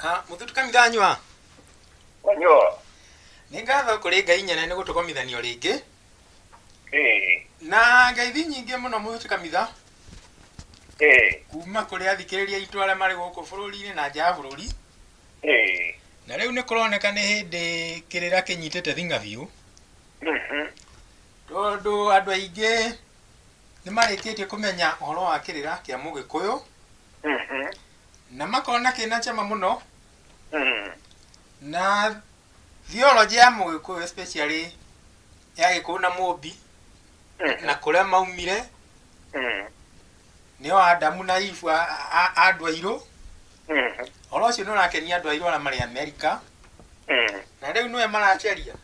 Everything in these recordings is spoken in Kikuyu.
Mũthutũkanithanyua. Wanyua. Nĩ ngatho kũrĩ Ngai nyene nĩ gũtũgomithanio rĩngĩ. Na ngeithi nyingĩ mũno mũthutũkamitha. Kuma kũrĩ athikĩrĩria aitũ arĩa marĩ gũkũ bũrũri-inĩ na nja ya bũrũri. Na rĩu nĩ kũroneka nĩ hĩndĩ kĩrĩra kĩnyitĩte thing'a biũ. Tondũ andũ aingĩ nĩ marĩkĩtie kũmenya ũhoro wa kĩrĩra kĩa Mũgĩkũyũ. Na makona kĩna cama mũno. Na theology ya Mũgĩkũyũ especially ya Gĩkũyũ na Mũmbi na kũrĩa maumire nĩo Adamu na Eve andũ airũ. Ũhoro ũcio nĩ ũrakenia andũ airũ arĩa marĩ Amerika. Na rĩu nĩwe maracaria.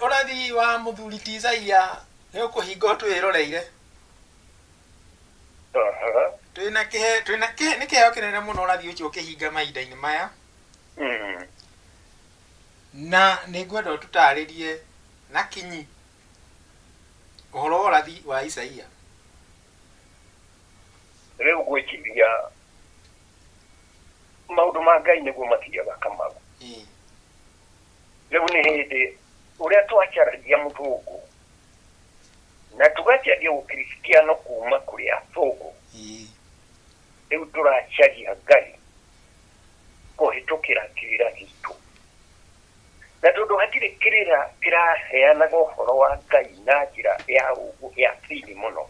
Ũrathi wa mũthuri ti Isaia nĩ ũkũhinga ũtwĩroreire. Twĩna kĩhe twĩna kĩhe nĩ kĩheo kĩnene mũno ũrathi ũcio ũkĩhinga mahinda-inĩ maya. Na nĩ ngwenda ũtũtarĩrie na kinyi ũhoro wa ũrathi wa Isaia. Rĩu ngwĩciria maũndũ ma Ngai nĩguo mathiaga Kamau. Rĩu nĩ hĩndĩ ũrĩa twacaragia mũthũngũ na tũgacaria ũkristiano kuma kũrĩ athũngũ, rĩu tũracaria Ngai kũhĩtũkĩra kĩrĩra gitũ. Na tondũ hatirĩ kĩrĩra kĩraheanaga ũhoro wa Ngai na njĩra ya ũguo ya thĩinĩ mũno,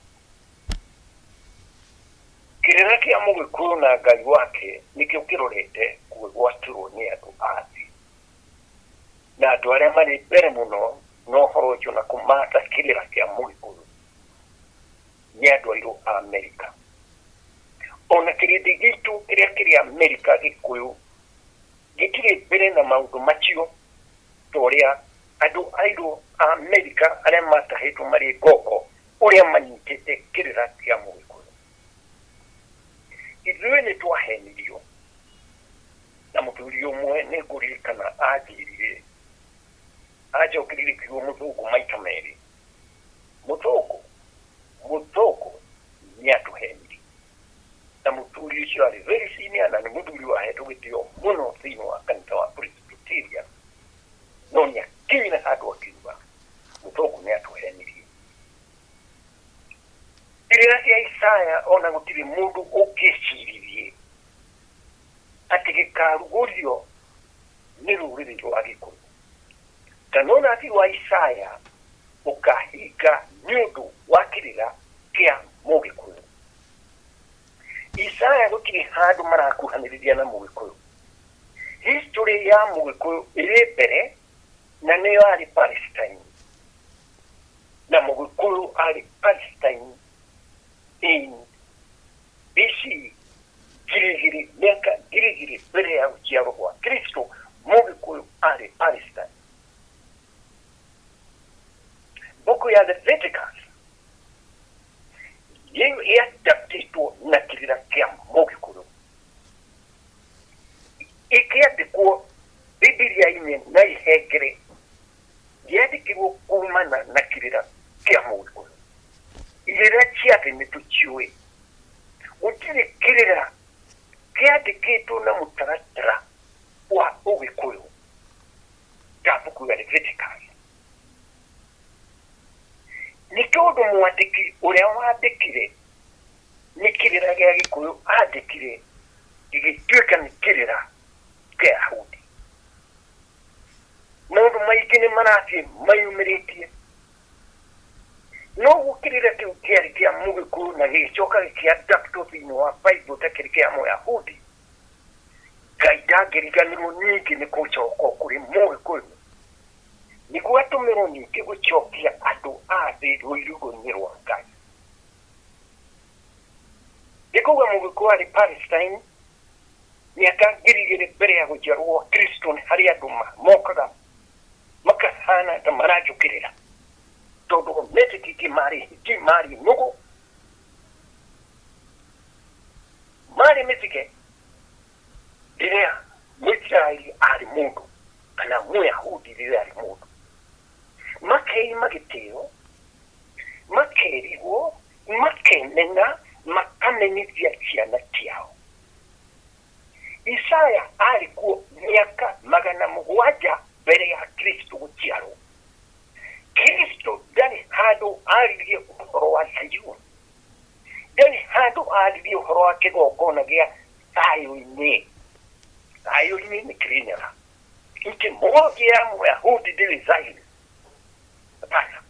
kĩrĩra kĩa Mũgĩkũyũ na Ngai wake nĩkĩo kĩrorete kwĩgwatĩrwo nĩ andũ a thĩ. Na andũ arĩa marĩ mbere mũno na ũhoro ũcio na kũmatha kĩrĩra kĩa Mũgĩkũyũ nĩ andũ airũ a Amerika. Ona kĩrĩndĩ gitũ kĩrĩa kĩrĩ Amerika Gĩkũyũ gĩtirĩ mbere na maũndũ macio ta ũrĩa andũ airũ a Amerika arĩa matahĩtwo marĩ ngombo ũrĩa manyitĩte kĩrĩra kĩa Mũgĩkũyũ. Ithuĩ nĩ twahenirio na mũthuri ũmwe nĩ ngũririkana anjĩrire, anjokereire kiugo mũthũngũ maita merĩ. Mũthũngũ, mũthũngũ nĩ atũhenirie. Na mũthuri ũcio arĩ very senior na nĩ mũthuri wahetwo gĩtĩo mũno thĩinĩ wa kanitha wa Presbyterian. No nĩ akinyire handũ akiuga mũthũngũ nĩ atũhenirie. Kĩrĩra kĩa Isaya ona gũtirĩ mũndũ ũngĩciririe atĩ gĩkarugũrio nĩ rũrĩrĩ rwa Gĩkũyũ. Kana ũrathi wa Isaya ũkahinga nĩ ũndũ wa kĩrĩra kĩa Mũgĩkũyũ. Isaya gũtirĩ handũ marakuhanĩrĩria na Mũgĩkũyũ. History ya Mũgĩkũyũ ĩrĩ mbere na nĩyo arĩ Palestine. Na Mũgĩkũyũ arĩ Palestine in BC 2000, mĩaka 2000 mbere ya gũciarwo gwa Kristo, Mũgĩkũyũ arĩ Palestine. Mbuku ya Leviticus yadaptĩtwo na kĩrĩra kĩa Mũgĩkũyũ, ĩkĩandĩkwo Bibilia-inĩ na ihengere yandĩkirwo kumana na kĩrĩra kĩa Mũgĩkũyũ. Irĩra cia thĩ nĩ tũciũĩ, gũtirĩ kĩrĩra kĩandĩkĩtwo na mũtaratara wa Ũgĩkũyũ ta mbuku ya Leviticus. Nĩ tondũ mwandĩki ũrĩa wandĩkire nĩ kĩrĩra gĩa Gĩkũyũ andĩkire, gĩgĩtuĩka nĩ kĩrĩra kĩa Yahudi. Maũndũ maingĩ nĩ marathiĩ mayumĩrĩtie. Noguo kĩrĩra kĩu kĩarĩ kĩa Mũgĩkũyũ na gĩgĩcoka gĩkĩadaptwo thĩinĩ wa Bible ta kĩrĩ kĩa Mũyahudi, Ngai ndangĩriganĩrwo ningĩ nĩ gũcoka kũrĩ Mũgĩkũyũ nĩguo atũmĩrwo ningĩ gũcokia andũ a thĩ rũirigo-inĩ rwa Ngai. Nĩ kuga Mũgĩkũyũ arĩ Palestine mĩaka 2000 mbere ya gũciarwo gwa Kristo, nĩ harĩ andũ mokaga makahana ta maranjũkĩrĩra tondũ metĩkĩtie marĩ hiti, marĩ nũgũ, marĩ mĩtige rĩrĩa Mũisiraeli arĩ mũndũ kana Mũyahudi rĩrĩa arĩ mũndũ. Makeima gĩtĩo, makerigwo, makemena, makamenithia ciana ciao. Isaya arĩ kuo mĩaka 700 mbere ya Kristo gũciarwo. Kristo ndarĩ handũ aririe ũhoro wa Zayuni, ndarĩ handũ aririe ũhoro wa kĩgongona gĩa thayũ-inĩ. Thayũ-inĩ nĩ Kĩrĩnyaga. Nchi moja ya Myahudi ndĩrĩ Zayuni. Hapana,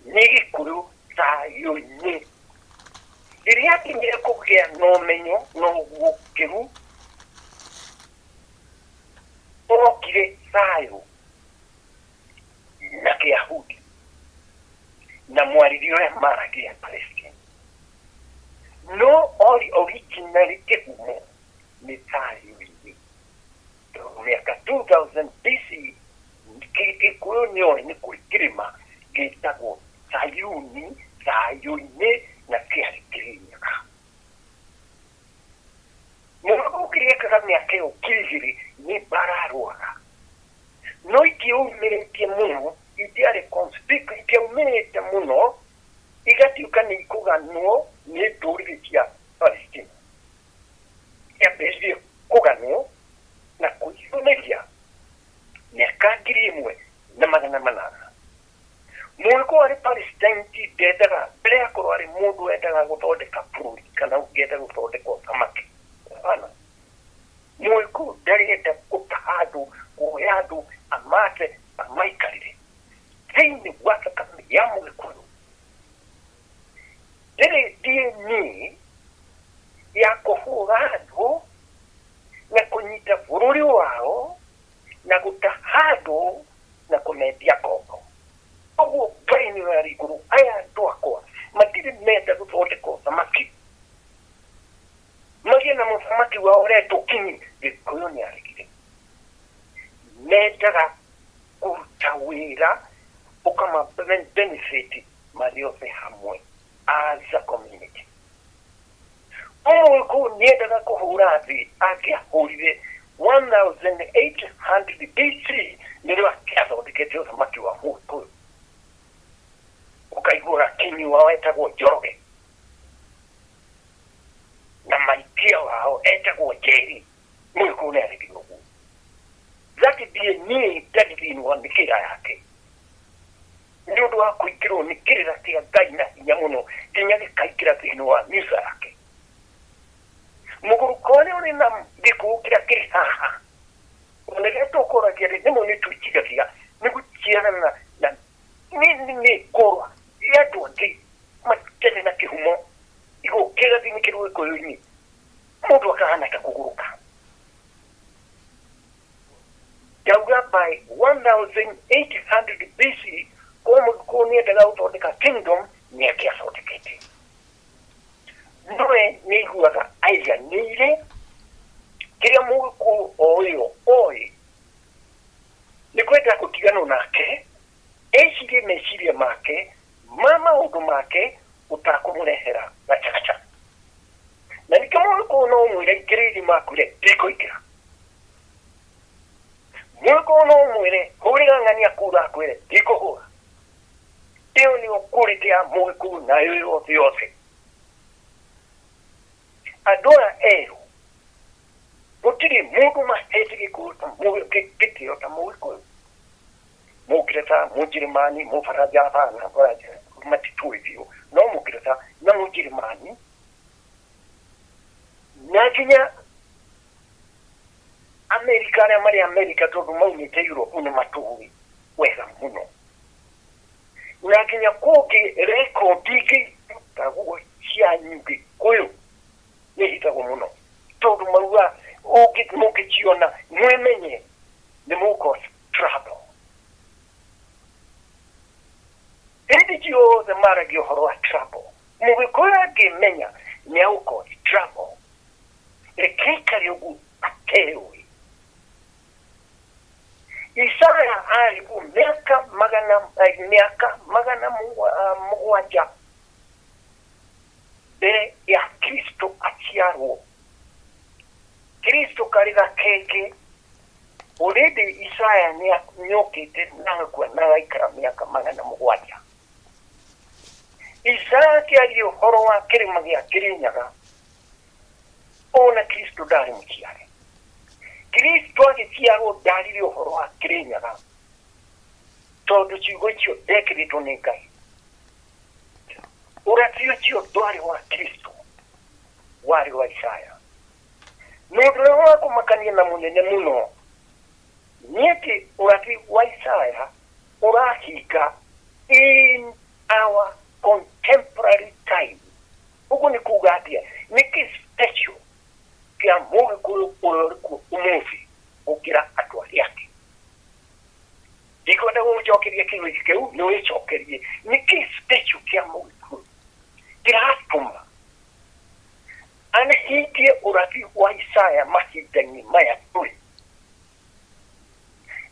nĩ Gĩkũyũ thayũ-inĩ. Rĩrĩa akinyire kũgĩa na ũmenyo na ũgũkĩru, okire thayũ na Kĩyahudi na mwarĩrie ũrĩa maragia Palestine. No ori originally kĩhumo nĩ thayũ-inĩ. Tondũ mĩaka 2000 BC Gĩkũyũ nĩoĩ nĩ kũrĩ kĩrĩma gĩtagwo Zayuni, thayũ-inĩ, na kĩarĩ Kĩrĩnyaga. Mũndũ kĩrĩa ekaga mĩaka ĩyo 2000 nĩ mbara arũaga, no itiaumĩrĩtie mũno, itiarĩ conspicuous, itiaumĩrĩte mũno, igatuĩka nĩ ikũganwo nĩ ndũrĩrĩ cia Palestina. Ciambĩrĩirie kũganwo na kũiyũmĩria mĩaka 1800. Mũgĩkũyũ arĩ Palestine ti ndendaga, mbere ya korwo arĩ mũndũ wendaga gũthondeka bũrũri kana ũngĩenda gũthondeka ũthamaki. Hapana. Mũgĩkũyũ ndarenda gũtaha andũ, kuoya andũ, amate, amaikarĩre. Thĩinĩ wa thakame ya Mũgĩkũyũ ndĩrĩ DNA ya kũhũra andũ na kũnyita bũrũri wao na gũtaha andũ na kũmendia ngombo. Ũguo Ngai nĩwe arĩ igũrũ, aya andũ akwa matirĩ menda gũthondeka ũthamaki, magĩe na mũthamaki wao ũretwo kinyi. Gĩkũyũ nĩ aregire. Mendaga kũruta wĩra ũkama benefit marĩ othe hamwe as a community. Ũmũgĩkũyũ nĩendaga kũhũra thĩ, angĩahũrire 1800 BC nĩrĩo akĩathondekete ũthamaki wa Mũgĩkũyũ. Ũkaiguaga kinyi wao etagwo Njoroge na maikia wao etagwo Njeri. Mũgĩkũyũ nĩ aregire ũguo. That DNA ndarĩ thĩinĩ wa mĩkĩra yake, nĩ ũndũ wa kũingĩrwo nĩ kĩrĩra kĩa Ngai na hinya mũno nginya gĩkaingĩra thĩinĩ wa mĩca yake. Mũgũrũko ũrĩa ũrĩ na gĩkũyũ kĩrĩa kĩrĩ haha, ona rĩrĩa tũkũragia rĩ, rĩmwe nĩ twĩcigagia nĩ gũciarana na nĩ ngũrwa ya andũ angĩ matarĩ na kĩhumo igũkĩra thĩinĩ kĩrĩ Gĩkũyũ-inĩ, mũndũ akahana ta kũgũrũka. Ndauga by 1800 BC korwo Mũgĩkũyũ nĩendaga gũthondeka kingdom, nĩ angĩathondekete. Nowe nĩaiguaga aiganĩire. Kĩrĩa Mũgĩkũyũ oĩyo oĩ nĩ kwenda gũtiganwo nake, ecirie meciria make ma maũndũ make ũtakũmũrehera gacagaca. Na nĩkĩo Mũgĩkũyũ no ũmwĩre ingĩra irima akwĩre ndikũingĩra. Mũgĩkũyũ no ũmwĩre hũrĩra ng'ania kura akwĩre ndikũhũra. Ĩyo nĩyo quality ya Mũgĩkũyũ nayo yothe yothe. Andũ aya erũ gũtirĩ mũndũ mahete gĩkũyũ ta gĩtĩo ta Mũgĩkũyũ. Mũngeretha, Mũnjĩrĩmani, Mũbaranja, hapana, Baranja matitũĩ biũ, no Mũngeretha na Mũnjĩrĩmani na nginya Amerika, arĩa marĩ Amerika tondũ maumĩte Europe nĩ matũĩ wega mũno. Na nginya kũngĩ rekondi ingĩ irutagwo cia Gĩkũyũ nĩ ihithagwo mũno, tondũ mauga mũngĩciona mwĩmenye nĩ mũgũ trouble. Hĩndĩ ciothe maragia ũhoro wa trouble. Mũgĩkũyũ angĩmenya nĩ agũ trouble, reke aikare ũguo ateũĩ. Isaya arĩ kuo mĩaka 700 mbere ya Kristo aciarwo. Kristo karĩ gakenge. Already Isaya nĩ anyokĩte na agakua na agaikara mĩaka 700. Isaya akĩaria ũhoro wa kĩrĩma gĩa Kĩrĩnyaga, ona Kristo Ndarĩ mũciare. Kristo agĩciarwo ndaririe ũhoro wa Kĩrĩnyaga tondũ ciugo icio ndekĩrĩtwo nĩ Ngai. Ũrathi ũcio ndwarĩ wa Kristo, warĩ wa Isaya. Na ũndũ ũrĩa wa kũmakania na mũnene mũno nĩ atĩ ũrathi wa Isaya ũrahinga in our contemporary time. Ũguo nĩ kuga atĩa? Nĩkĩ special kĩa Mũgĩkũyũ ũrĩa ũrĩ kuo ũmũthĩ gũkĩra andũ arĩa angĩ? Ndikwenda gũgũcokeria kĩũria kĩu, nĩ wĩcokerie. Nĩkĩ special kĩa Mũgĩkũyũ kĩratũma anahingie ũrathi wa Isaya mahinda-inĩ maya tũrĩ?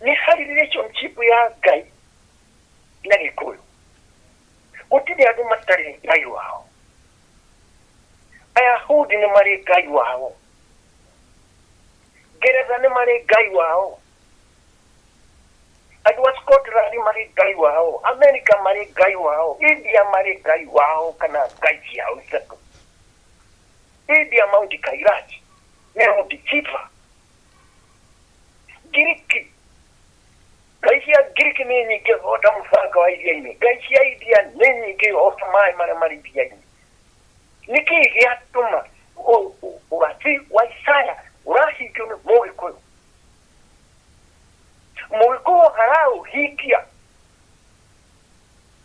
Nĩ harĩ relationship ya Ngai na Gĩkũyũ. Gũtirĩ andũ matarĩ Ngai wao. Ayahudi nĩ marĩ Ngai wao, Ngeretha nĩ marĩ Ngai wao, andũ a Scotland marĩ Ngai wao, America marĩ Ngai wao, India marĩ Ngai wao kana ngai ciao ithatũ. India Mount Kailash nĩ Mount Shiva. Ngiriki, ngai cia Ngiriki nĩ nyingĩ o ta mũbanga wa iria-inĩ. Ngai cia India nĩ nyingĩ o ta maĩ marĩa marĩ iria-inĩ. Nĩkĩĩ gĩatũma ũrathi wa Isaya ũrahingio nĩ Mũgĩkũyũ? Mũgĩkũyũ araũhingia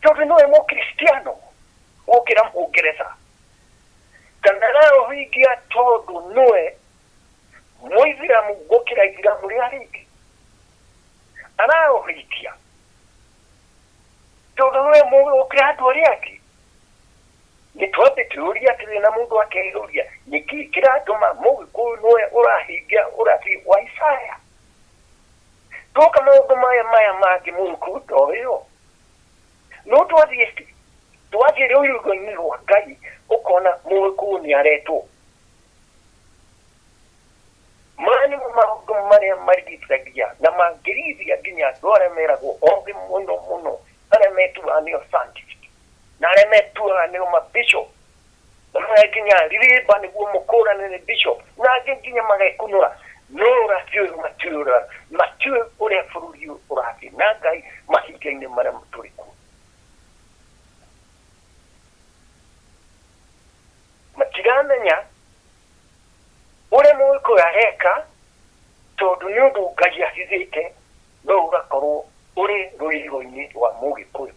tondũ nĩwe Mũkristiano gũkĩra Mũngeretha, kana araũhingia tondũ nĩwe Mũithiramu gũkĩra Ithiramu rĩrĩa rĩngĩ? Araũhingia tondũ nĩwe mũũgĩ gũkĩra andũ arĩa angĩ? Nĩ twambe twĩyũrie atĩrĩ, na mũndũ akeyũria, nĩkĩ kĩratũma Mũgĩkũyũ nĩwe ũrahingia ũrathi wa Isaya? Twoka maũndũ maya maya mangĩ Mũgĩkũyũ ndoĩo. No twathiĩ rũirigo-inĩ rwa Ngai ũkona Mũgĩkũyũ nĩ aretwo. Maya nĩmo maũndũ marĩa marigithagia na mangĩrigithia nginya andũ arĩa meragwo ogĩ mũno mũno, arĩa metuaga nĩo scientist na arĩa metuaga nĩo mabishop, na maya nginya rirĩmba nĩguo mũkũrane nĩ bishop, na angĩ nginya magekunũra. No ũrathi ũyũ matiũĩ ũrĩa bũrũri ũyũ ũrathiĩ na Ngai mahinda-inĩ marĩa tũrĩ kuo. Matiramenya ũrĩa Mũgĩkũyũ areka tondũ nĩ ũndũ Ngai ahithĩte no ũgakorwo ũrĩ rũirigo-inĩ rwa Mũgĩkũyũ.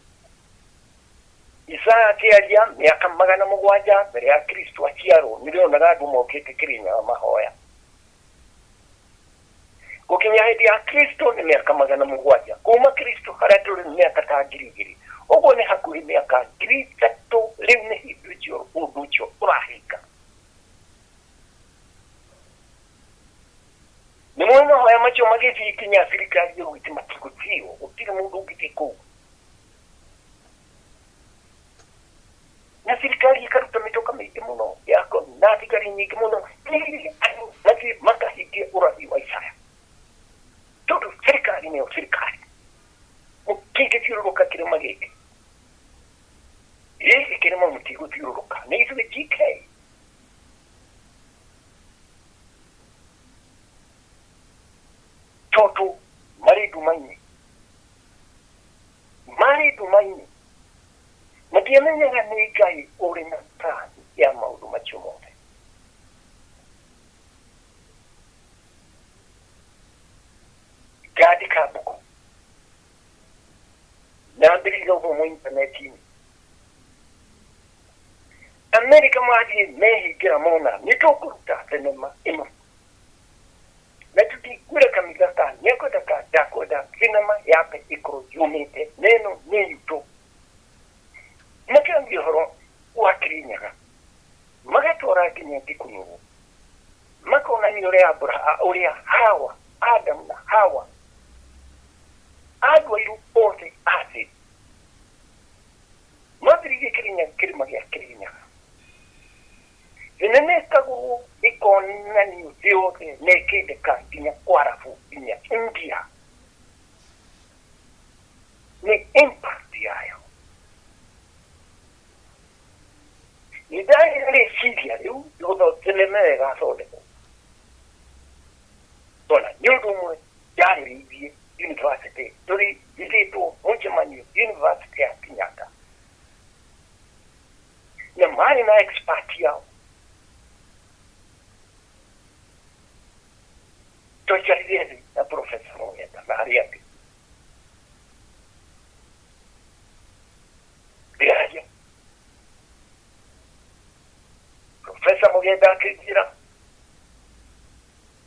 Isaya akĩaria mĩaka 700 mbere ya Kristo aciarwo, nĩrĩonaga andũ mokĩte Kĩrĩnyaga mahoya. Gũkinya hĩndĩ ya Kristo nĩ mĩaka 700. Kuma Kristo harĩa tũrĩ nĩ mĩaka ta 2000. Ũguo nĩ hakuhĩ mĩaka 3000 rĩu nĩ hĩndĩ ũcio ũndũ ũcio ũrahinga. Nĩ mũĩ mahoya macio magĩthiĩ nginya thirikari ĩgwĩte matigũthiĩ, gũtirĩ mũndũ ũngĩthiĩ kũu. Na thirikari ĩkaruta mĩtoka mĩingĩ mũno yako na thigari nyingĩ mũno andũ mathiĩ makahingie ũrathi wa Isaya. Tondũ thirikari nĩyo thirikari. Mũtingĩthiũrũrũka kĩrĩma gĩkĩ. Gĩkĩ kĩrĩma mũtigũthiũrũrũka. Nĩ ithuĩ GK. Tondũ marĩ nduma-inĩ. Marĩ nduma-inĩ. Matiamenyaga nĩ Ngai ũrĩ na plan ya maũndũ macio mothe. Ngandĩka mbuku. Nambĩrĩria gũthomwo intaneti-inĩ. Amerika mathiĩ mehingĩra mona nĩ tũkũruta thenema ĩno. Na tũtikwĩra kanitha ka nĩekwenda ka ndakwenda thenema yambe ĩkorwo yũmĩte na ĩno nĩ itũ. Makĩambia ũhoro wa Kĩrĩnyaga magatwara nginya Gĩkũnũrũ, makonania ũrĩa ũrĩa Hawa, Adam na Hawa, andũ airũ othe a thĩ mambĩrĩirie Kĩrĩnyaga, kĩrĩma gĩa Kĩrĩnyaga. Thenema ĩkagũrwo ĩkonanio thĩ yothe na ĩkendeka nginya Kwarabu, nginya India. Nĩ impact yayo. Nĩ ndarĩ rĩciria rĩu gũtho thenema ĩyo ĩgathondekwo. Nĩ ũndũ ũmwe ndarĩrĩirie university tũrĩ ĩtĩtwo mũcemanio university ya Kenyatta na marĩ na expert yao twaikarire thĩ na Professor Mũgenda na arĩa angĩ ndĩraria. Professor Mũgenda akĩnjĩra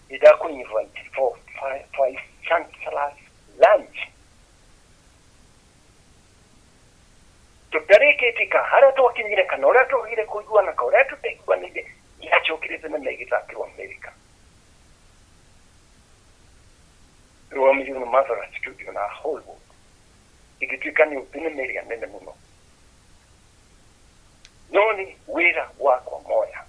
ndakũ-invite for vice chancellor's lunch tũtarĩkĩtie ka harĩa twakinyire kana ũrĩa twagire kũiguana ka ũrĩa tũtaiguanĩire yacokire thenema ĩgĩthakĩrwo America rũgamĩrĩirwo nĩ Marvelous Studio na Hollywood ĩgĩtuĩka nĩ thenema ĩrĩa nene mũno no nĩ wĩra wakwa moya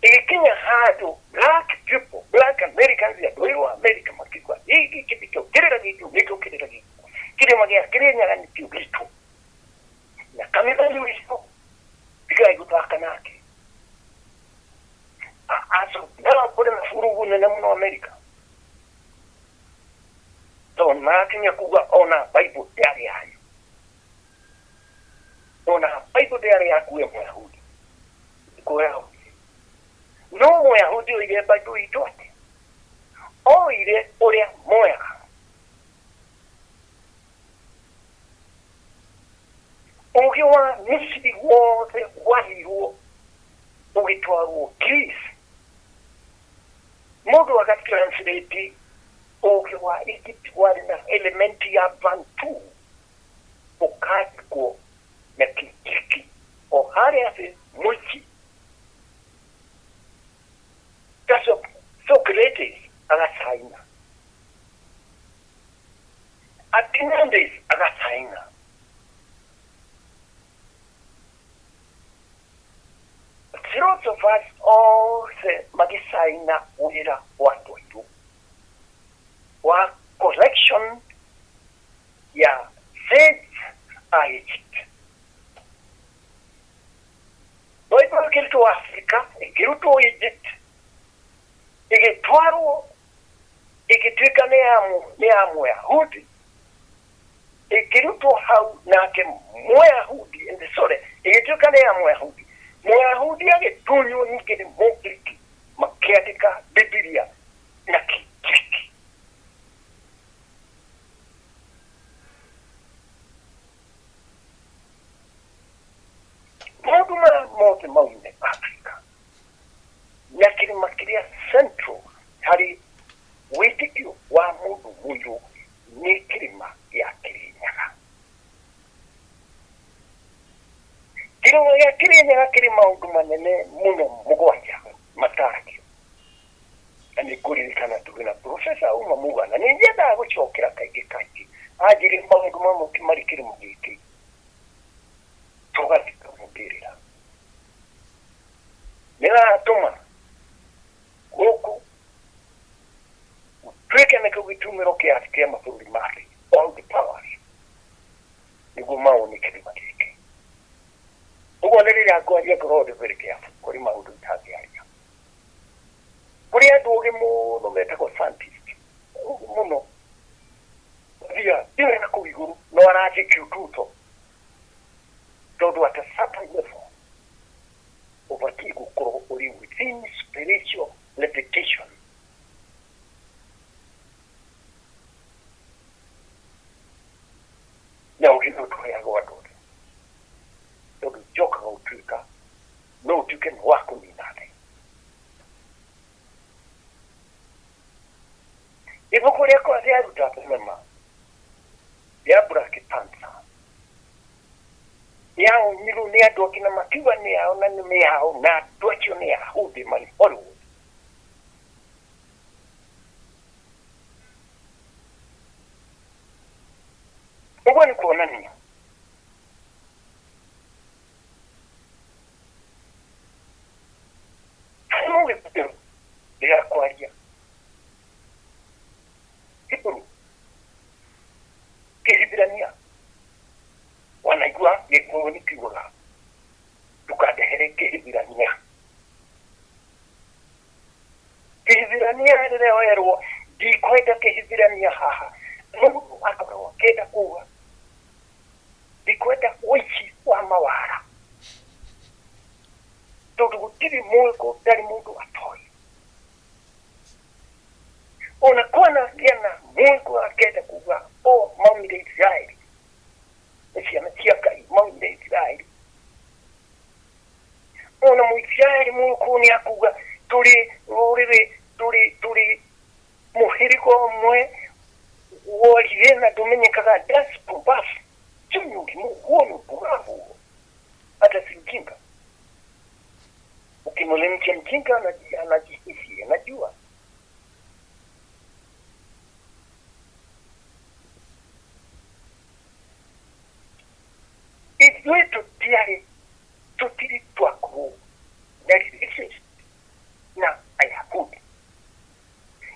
ĩgĩkinya handũ black people, black Americans, andũ airũ a America makĩigua gĩkĩ nĩkĩo kĩrĩra gitũ, nĩkĩo kĩrĩra gitũ, kĩrĩma gĩa Kĩrĩnyaga nĩkĩo gitũ na kanitha nĩ witũ, tigai gũthaka nake. Aco kũrĩ na burugu nene mũno America tondũ marakinya kuga ona Bible ndĩarĩ yanyu, ona Bible ndĩarĩ yaku we Mũyahudi, kwĩyahudi no Mũyahudi oire Bible itũ atĩ oire ũrĩa moyaga ũgĩ wa Misiri wothe wahirwo ũgĩtwarwo Greece, mũndũ agatranslate ũgĩ wa Egypt warĩ na element ya Bantu ũkandĩkwo na Kigiriki o harĩa thĩ mũici Socrates agasaina, Archimedes agasaina. Philosophers othe magĩcaina wĩra wa andũ airũ wa collection ya seeds a Egypt. Bible ĩkĩrutwo Africa, ĩkĩrutwo Egypt, ĩgĩtwarwo ĩgĩtuĩka nĩ ya Mũyahudi, ĩkĩrutwo hau nake Mũyahudi, sorry, ĩgĩtuĩka nĩ ya Mũyahudi. Mũyahudi agĩtunywo ningĩ nĩ Mũgiriki makĩandĩka Bibilia na Kigiriki. Maũndũ maya mothe maumire Africa na kĩrĩma kĩrĩa central harĩ wĩtĩkio wa mũndũ mũirũ nĩ kĩrĩma gĩa Kĩrĩnyaga. Kĩrĩma gĩa Kĩrĩnyaga kĩrĩ maũndũ manene mũno mũgwanja mataragio na nĩ ngũririkana tũrĩ na Professor uma Mugana nĩ nyendaga gũcokera kaingĩ kaingĩ anjĩrire maũndũ mamwe marĩ kĩrĩma gĩkĩ tũgathiĩ tũkamũmbĩrĩra nĩratũma gũkũ gũtuĩke nĩkĩo gĩtumĩro kĩa mabũrũri ma thĩ, all the powers, nĩguo mawone kĩrĩma gĩkĩ. Ũguo nĩ rĩrĩa ngwaria ngorwo ndĩ very careful kũrĩ maũndũ itangĩaria. Kũrĩ andũ ogĩ mũno metagwo scientist, ogĩ mũno mathiaga nginya na kũu igũrũ no aranjĩkio tuto tondũ at a certain level ũbatiĩ gũkorwo ũrĩ within spiritual levitation. Na ũgĩ nĩ ũtũheagwo andũ othe tondũ njokaga ũtuĩka no ũtuĩke nĩ wa kũnina thĩ. Ibuku rĩakwa rĩaruta thenema ya Black Panther yaonirwo nĩ andũ angĩ na makiuga nĩ yao na nĩ yao na andũ acio nĩ Ayahudi marĩ Hollywood. Ũguo nĩ kuonania harĩ Mũgĩkũyũ ndĩrakwaria Hebrew, Kĩhibirania, wanaigua Gĩkũyũ nĩ kiugaga ndũkandehere Kĩhibirania. Kĩhibirania Kĩhibirania rĩrĩa werwo ndikwenda Kĩhibirania haha, mũndũ akoragwo akĩenda kuga ndikwenda ũici wa mawara, tondũ gũtirĩ mũndũ ndarĩ mũndũ atoĩ. Ona kwana kĩana mũndũ akĩenda kuga o maumire Isiraeli, nĩ ciana cia Ngai maumire Isiraeli. Ona Mũisiraeli mũkũũ nĩ akuga tũrĩ rũrĩrĩ, tũrĩ mũhĩrĩga ũmwe worire na ndũmenyekaga. That's pumbafu. Sio ni huo ni upumbavu huo, hata si mjinga. Ukimwelimisha mjinga anajihisi anajua. Ithuĩ tũtiarĩ tũtirĩ twakorwo na relationship na Ayahudi.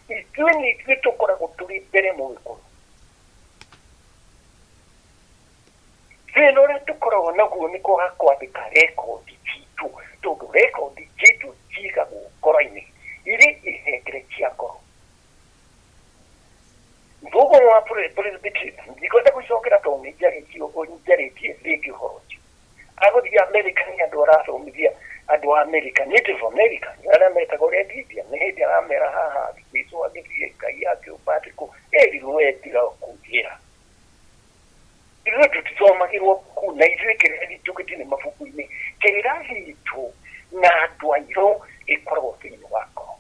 Ithuĩ nĩ ithuĩ tũkoragwo tũrĩ mbere Mũgĩkũyũ. Thĩna ũrĩa tũkoragwo naguo nĩ kwaga kwandĩka rekondi citũ, tondũ rekondi citũ cigagwo ngoro-inĩ, irĩ ihengere cia ngoro. Mvugo wa Presbyterian ndikwenda gũcokera tondũ nĩ njarĩtie rĩngĩ ũhoro ũcio. Agũthiĩ America nĩ andũ arathomithia andũ a America, Native American arĩa metagwo Red Indian, nĩ hĩndĩ aramera haha Jesũ agĩthiĩ Ngai akĩũmba atĩ kũ erirwo we tiga kũnjĩra. Ithuĩ tũtithomagĩrwo kuu na ithuĩ kĩrĩra gitũ gĩtirĩ mabuku-inĩ. Kĩrĩra gitũ na andũ airũ gĩkoragwo thĩinĩ wa ngoro.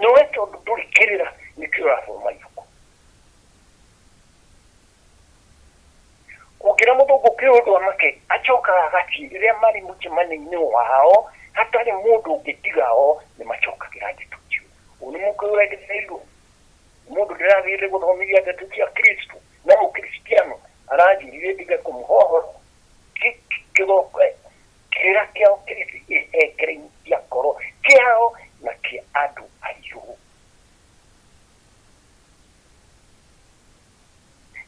Nowe tondũ ndũrĩ kĩrĩra nĩkĩo ũrathoma ibuku. Ũngĩra mũthũngũ kĩũndũ amake acokaga agathiĩ rĩrĩa marĩ mũcemanio-inĩ wao hatarĩ mũndũ ũngĩ tiga o nĩ macokagĩra ndeto icio. Ũyũ nĩ mũkũyũ ũrengereirwo mũndũ ndĩrathiĩte gũthomithia ndeto cia Kristo na mũkristiano aranjĩrire ndige kũmũhohoro kĩrĩra kĩao kĩrĩ ihengere-inĩ cia ngoro kĩao na kĩa andũ airũ.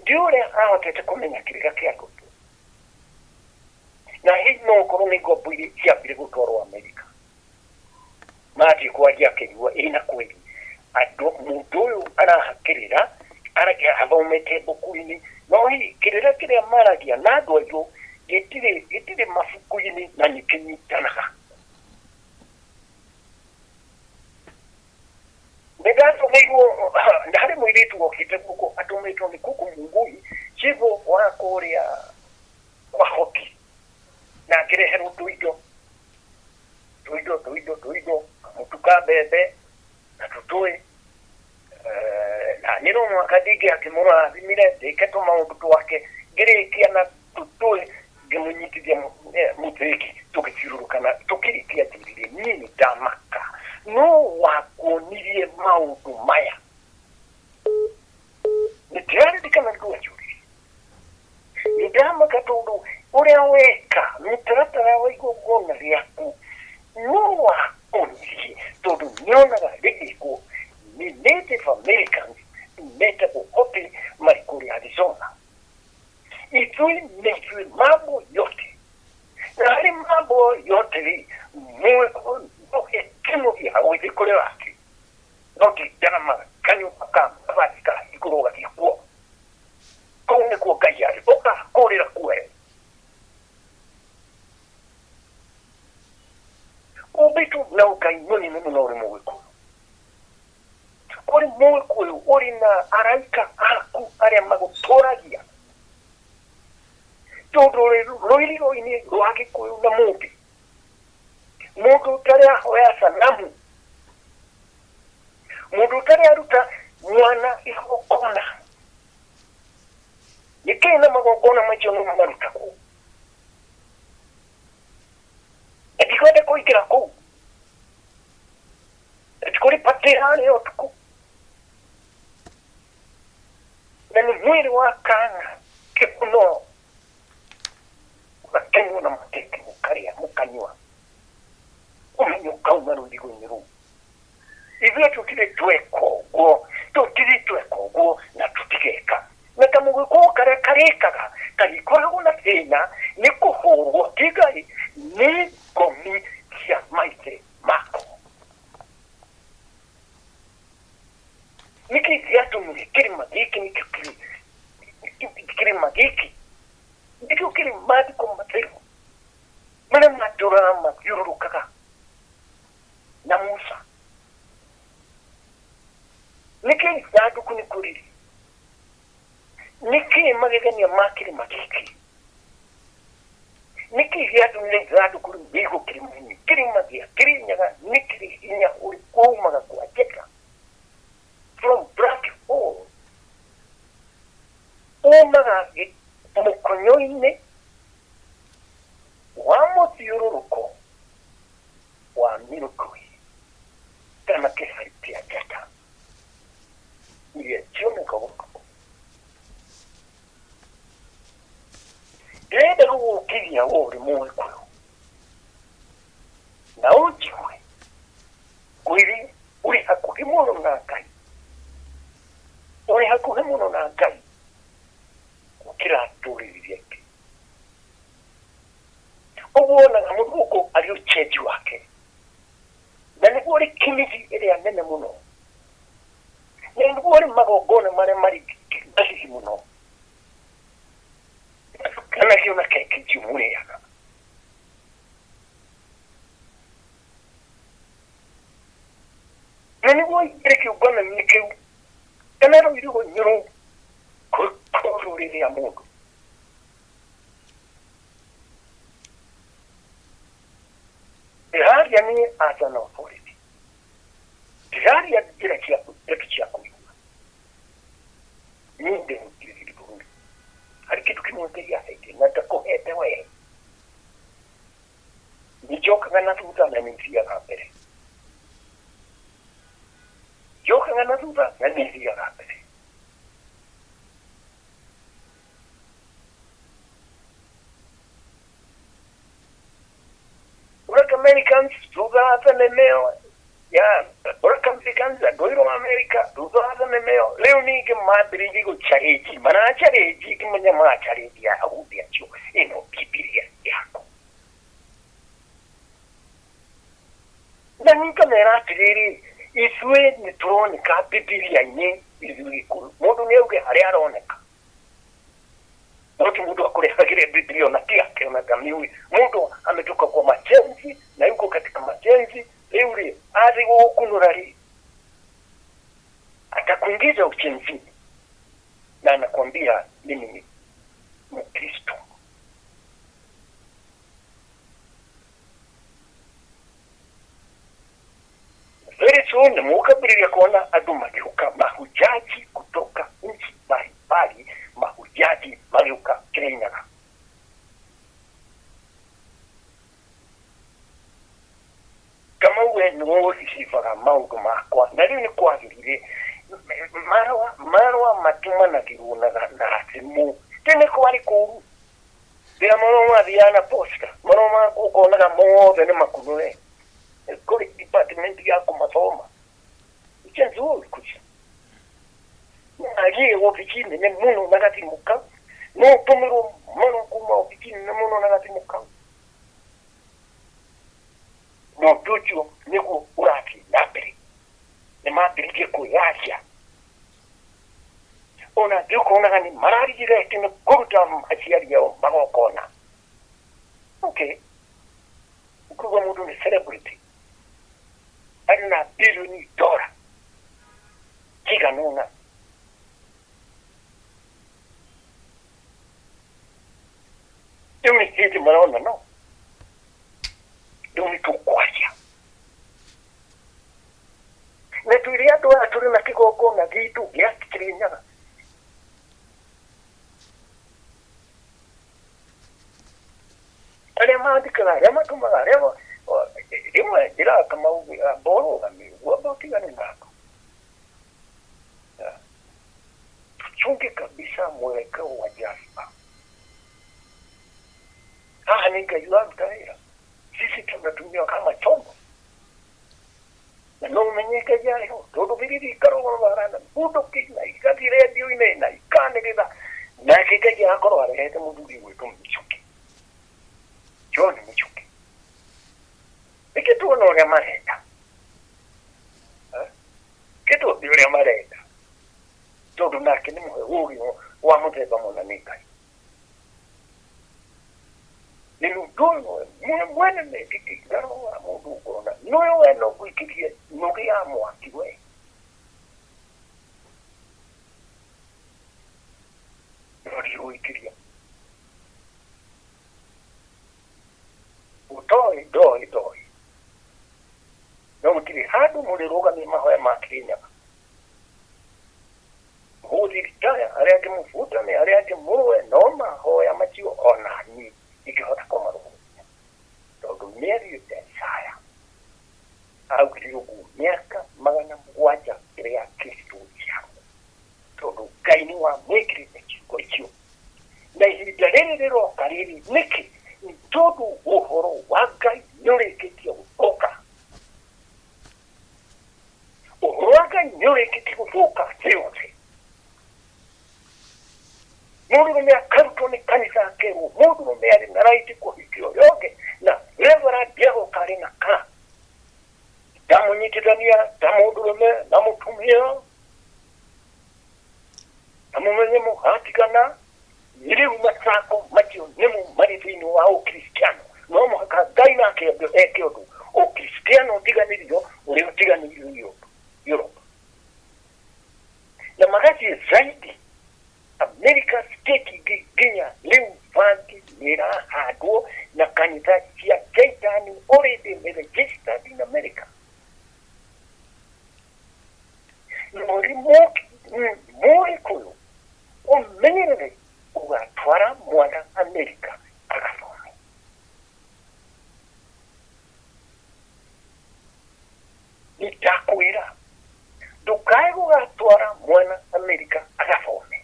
Ndiũĩ ũrĩa ahotete kũmenya kĩrĩra kĩa andũ airũ, na hihi no ũkorwo nĩ ngombo iria ciambire gũtwarwo Amerika mathiĩ kwaria akĩigua ĩna kweli andũ mũndũ ũyũ arahakĩrĩra athomete mbuku-inĩ, no hihi kĩrĩra kĩrĩa maragia na andũ airũ gĩtirĩ mabuku-inĩ na nĩ kĩnyitanaga. Nĩndatũmĩirwo harĩ mũirĩtu wokĩte gũkũ atũmĩtwo nĩ Kuku Mungui cibũ wa kũrĩa kwa Hoki, na ngĩreherwo tũindo tũindo tũindo tũindo kamũtu ka mbembe na tũtũĩ na niĩ no mũhaka ndingĩakĩmũrathimire ndĩke tũmaũndũ twake ngĩrĩkia na tũtũĩ ngĩmũnyitithia mũthĩgi tũgĩthiũrũrũkana tũkĩrĩkia njĩrire niĩ nĩ ndamaka no wakuonirie maũndũ maya. Nĩndĩraririkana ndwanjũririe nĩ ndamaka tondũ ũrĩa weka mĩtaratara wa igongona rĩaku no wakuonirie tondũ nĩonaga rĩgĩkwo nĩ Native Americans metagwo Hopi marĩ kũrĩa Arizona. Ithuĩ nĩ ithuĩ mambo yote, na harĩ mambo yote rĩ mũgĩkũyũ no ekĩmũgia gũgĩthiĩ kũrĩ wake no ti ndarama kanyũmba ka mabati ka igũrũ ũgathiĩ kuo. Kũu nĩkuo Ngai arĩ, ũkakũrĩra kuo. Ũmbĩtwo na Ngai mũnene mũno ũrĩ mũgĩkũyũ, ũrĩ mũgĩkũyũ ũrĩ na araika aku arĩa magũtũragia tondũ rũirigo-inĩ rwa Gĩkũyũ na Mũmbi mũndũ ũtarĩ ahoya sanamu, mũndũ ũtarĩ aruta mwana igongona nĩkĩĩ na magongona macio no marutagwo na ndikwenda kũingĩra kũu kũrĩ patĩ harĩa ũtukũ na nĩ mwĩrĩ wa kana kĩhuno ũgakenywo na mateke mũkarĩa mũkanyua ũmenyo ũkauma rũirigo-inĩ rũu. Ithuĩ tũtirĩ tweka ũguo, tũtirĩ tweka ũguo na tũtigeka na kamũgĩkũyũ karĩa karĩkaga karĩkoragwo na thĩna nĩ kũhũrwo ti Ngai nĩ ngomi cia mai gĩkĩ nĩkĩo kĩrĩ maandĩko matheru marĩa matũraga mathiũrũrũkaga na Musa. Nĩkĩ ithandũkũ nĩ kũrĩrĩ? Nĩkĩ magegania ma kĩrĩma gĩkĩ? Nĩkĩ gĩatũmire ithandũkũ rĩu rĩigwo kĩrĩma-inĩ? Kĩrĩma gĩa Kĩrĩnyaga nĩ kĩrĩ hinya ũrĩkũ umaga kwa njata from black hole umaga mũkonyo-inĩ wa mũthiũrũrũko wa Milky Way kana kĩhari kĩa njata iria cionekaga ũtukũ. Ndĩrenda gũgũkĩria we ũrĩ Mũgĩkũyũ na ũnjigue ngwĩre ũrĩ hakuhĩ mũno na Ngai, ũrĩ hakuhĩ mũno na Ngai gũkĩra ndũrĩrĩ iria ingĩ. Ũguo wonaga mũthũngũ arĩ ũcenji wake, na nĩguo ũrĩ kĩmithi ĩrĩa nene mũno, na nĩguo ũrĩ magongona marĩa marĩ mahihi mũno, kanagio na keki njũ mũrĩaga. Na nĩguo ũingĩre kĩũngano-inĩ kĩu kana rũirigo-inĩ rũu rũrĩrĩ rĩa mũndũ, ndĩraria niĩ as an authority, ndĩraria njĩra ciaku ndeto cia kũigua. Niĩ ndĩ mũtirĩrĩri bũrũri, harĩ kĩndũ kĩmwe Ngai aheire na ndakũhete wee. Nĩnjokaga na thutha na nĩthiaga mbere, njokaga na thutha na nĩthiaga mbere. Black Americans thutha wa thenema ĩyo ya Black Americans andũ airũ a America thutha wa thenema ĩyo rĩu ningĩ mambĩrĩirie gũchallenge, marachallenge ngĩmenya marachallenge Ayahudi acio ĩno Bibilia yaku. Na niĩ ngamera atĩrĩrĩ, ithuĩ nĩ tũroneka Bibilia-inĩ ithuĩ Gĩkũyũ, mũndũ nĩ auge harĩa aroneka, no ti mũndũ akũrehagĩre Biblia ona ti yake ona ndamĩũĩ. Mũndũ ametoka kwa majenzi na yuko katika majenzi, rĩu rĩ athi gũgũkunũra rĩ atakuingiza uchenzini na anakwambia mimi ni Mkristo. Very soon mukambĩrĩria kuona andũ magĩũka mahujaji kutoka nchi mbalimbali, mahujaji magĩũka Kĩrĩnyaga. Kamau we nĩwe ũricibaga maũndũ makwa na rĩu nĩ kwagĩrire marũa marũa matumanagĩrwo na thimũ. Tene kwarĩ kũũru, rĩrĩa marũa mathiaga na posta, marũa maku ũkonaga mothe nĩ makunũre, kũrĩ department ya kũmathoma. Ujenzi huo ulikuja agiye ofici nene mũno na gathimũ kau, no ũtũmĩrwo marũa kuma ofici nene mũno na gathimũ kau, na ũndũ ũcio nĩguo ũrathiĩ na mbere. Nĩ mambĩrĩirie kwĩyaria, ona angĩ ũkonaga nĩ mararigirete nĩ kũruta aciari ao magongona. Okay, ũkauga mũndũ nĩ celebrity arĩ na bilioni dora cigana ũna, rĩu nĩ hĩndĩ marona no rĩu nĩ tũkwaria na twĩre andũ aya tũrĩ na kĩgongona gitũ gĩa Kĩrĩnyaga. Arĩa mandĩkaga, arĩa matũmaga, arĩa rĩmwe njĩraga Kamau amba ũrũgame ũguo, amba ũtigane nako, tuchunge kabisa mwelekeo wa jazba. Haha nĩ Ngai ũraruta wĩra, sisi tunatumiwa kama chombo, na no ũmenye Ngai arĩ ho tondũ birithi ikarũgama na bunduki na igathiĩ rendio-inĩ na ikanĩrĩra, nake Ngai agakorwo arehete mũthuri gwĩtwo Michuki, John Michuki. Nĩkĩ tuona ũrĩa marenda, kĩ tuone ũrĩa marenda, tondũ nake nĩ mũhe ũũgĩ wa mũthemba mũna nĩ Ngai. Mũndũ ũyũ mwene mekĩkĩ wa mũndũ ũkona nĩwe we no gwĩkĩrie nũgĩ ya mwaki we. Nũriũikĩria ũtoĩ ndoĩ ndoĩ no gũtirĩ handũ mũrĩrũgamie mahoya ma Kĩrĩnyaga. Mũthirikaya arĩa angĩ mũbutane arĩa angĩ mũrũe no mahoya macio ona niĩ ingĩhota kũmarũgamia tondũ mĩario ya Isaya augire ũguo mĩaka 700 mbere ya Kristo gũciarwo tondũ Ngai nĩ wamwĩkĩrĩte ciugo icio na ihinda rĩrĩ rĩroka rĩrĩ nĩkĩ? Nĩ tondũ ũhoro wa Ngai nĩ ũrĩkĩtie gũthũka. Ũhoro wa Ngai nĩ ũrĩkĩtie gũthũka thĩ yothe. Mũndũrũme akarutwo nĩ kanitha akerwo mũndũrũme arĩ na right kũhikia ũrĩa ũngĩ na reverend agoka arĩ na kana ndamũnyitithania ta mũndũrũme na mũtumia na mũmenye mũgatigana. Rĩu macako macio nĩmo marĩ thĩinĩ wa ũkristiano. No mũhaka Ngai nake eke ũndũ ũkristiano ũtiganĩrio ũrĩa ũtiganĩirio Europe na magathiĩ zaidi America state ingĩ nginya rĩu bangi nĩ ĩrahandwo na kanitha cia Shaitani already nĩ registered in America. Mũgĩkũyũ ũmenyerere ũgatwara mwana America agathome. Nĩndakwĩra ndũkae gũgatwara mwana America agathome.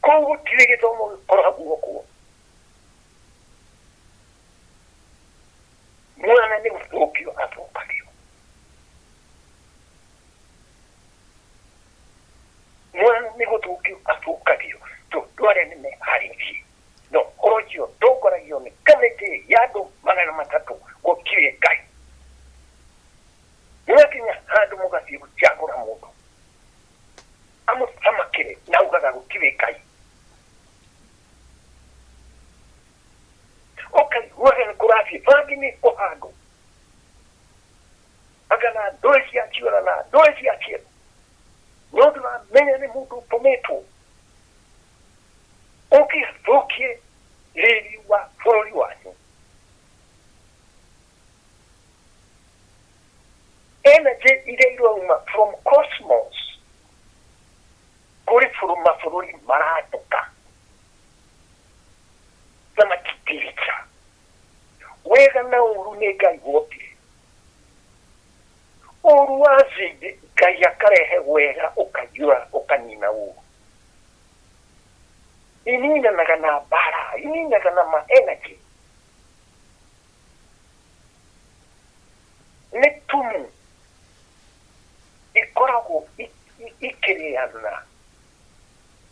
Kũu gũtirĩ gĩthomo gĩkoragwo kuo. Mwana nĩ gũthũkio athũkagio. Mwana nĩ gũthũkio athũkagio tondũ arĩa nĩ meharĩirie. No ũhoro ũcio ũtongoragio nĩ kamĩtĩ ya andũ 300 gũtirĩ Ngai. Mũgakinya handũ mũgathiĩ gũcagũra mũndũ amũthamakĩre na augaga gũtirĩ Ngai. Ũkaiguaga nĩ kũrathiĩ bangi nĩ kũhandwo anga na ndũĩ cia ciũra na ndũĩ cia ciero no ndũramenya nĩ mũndũ ũtũmĩtwo ũke athũkie riri wa bũrũri wanyu. Energy iria irauma from cosmos kũrĩ mabũrũri maratũka na matingĩrĩka. Wega na ũru nĩ Ngai wombire. Ũru wa thĩ Ngai akarehe wega ũkaiyũra ũkanina ũru. Ininanaga na mbara, ininanaga na ma energy. Nĩ tumu ikoragwo ikĩrĩana.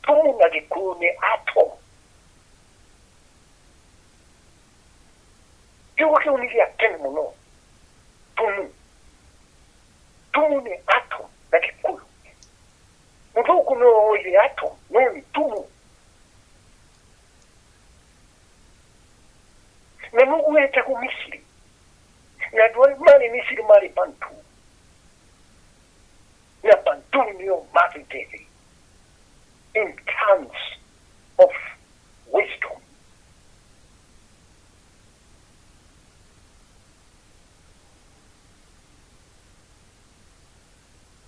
Tumu na Gĩkũyũ nĩ atom. Kiugo kĩu nĩ gĩa tene mũno. Tumu. Tumu nĩ atom na Gĩkũyũ. Mũthũngũ nĩwe woire atom, no nĩ tumu. Na nĩguo ĩtagwo Misiri. Na andũ arĩa marĩ Misiri marĩ Bantu. Na Bantu nĩo mathĩte thĩ in terms of wisdom.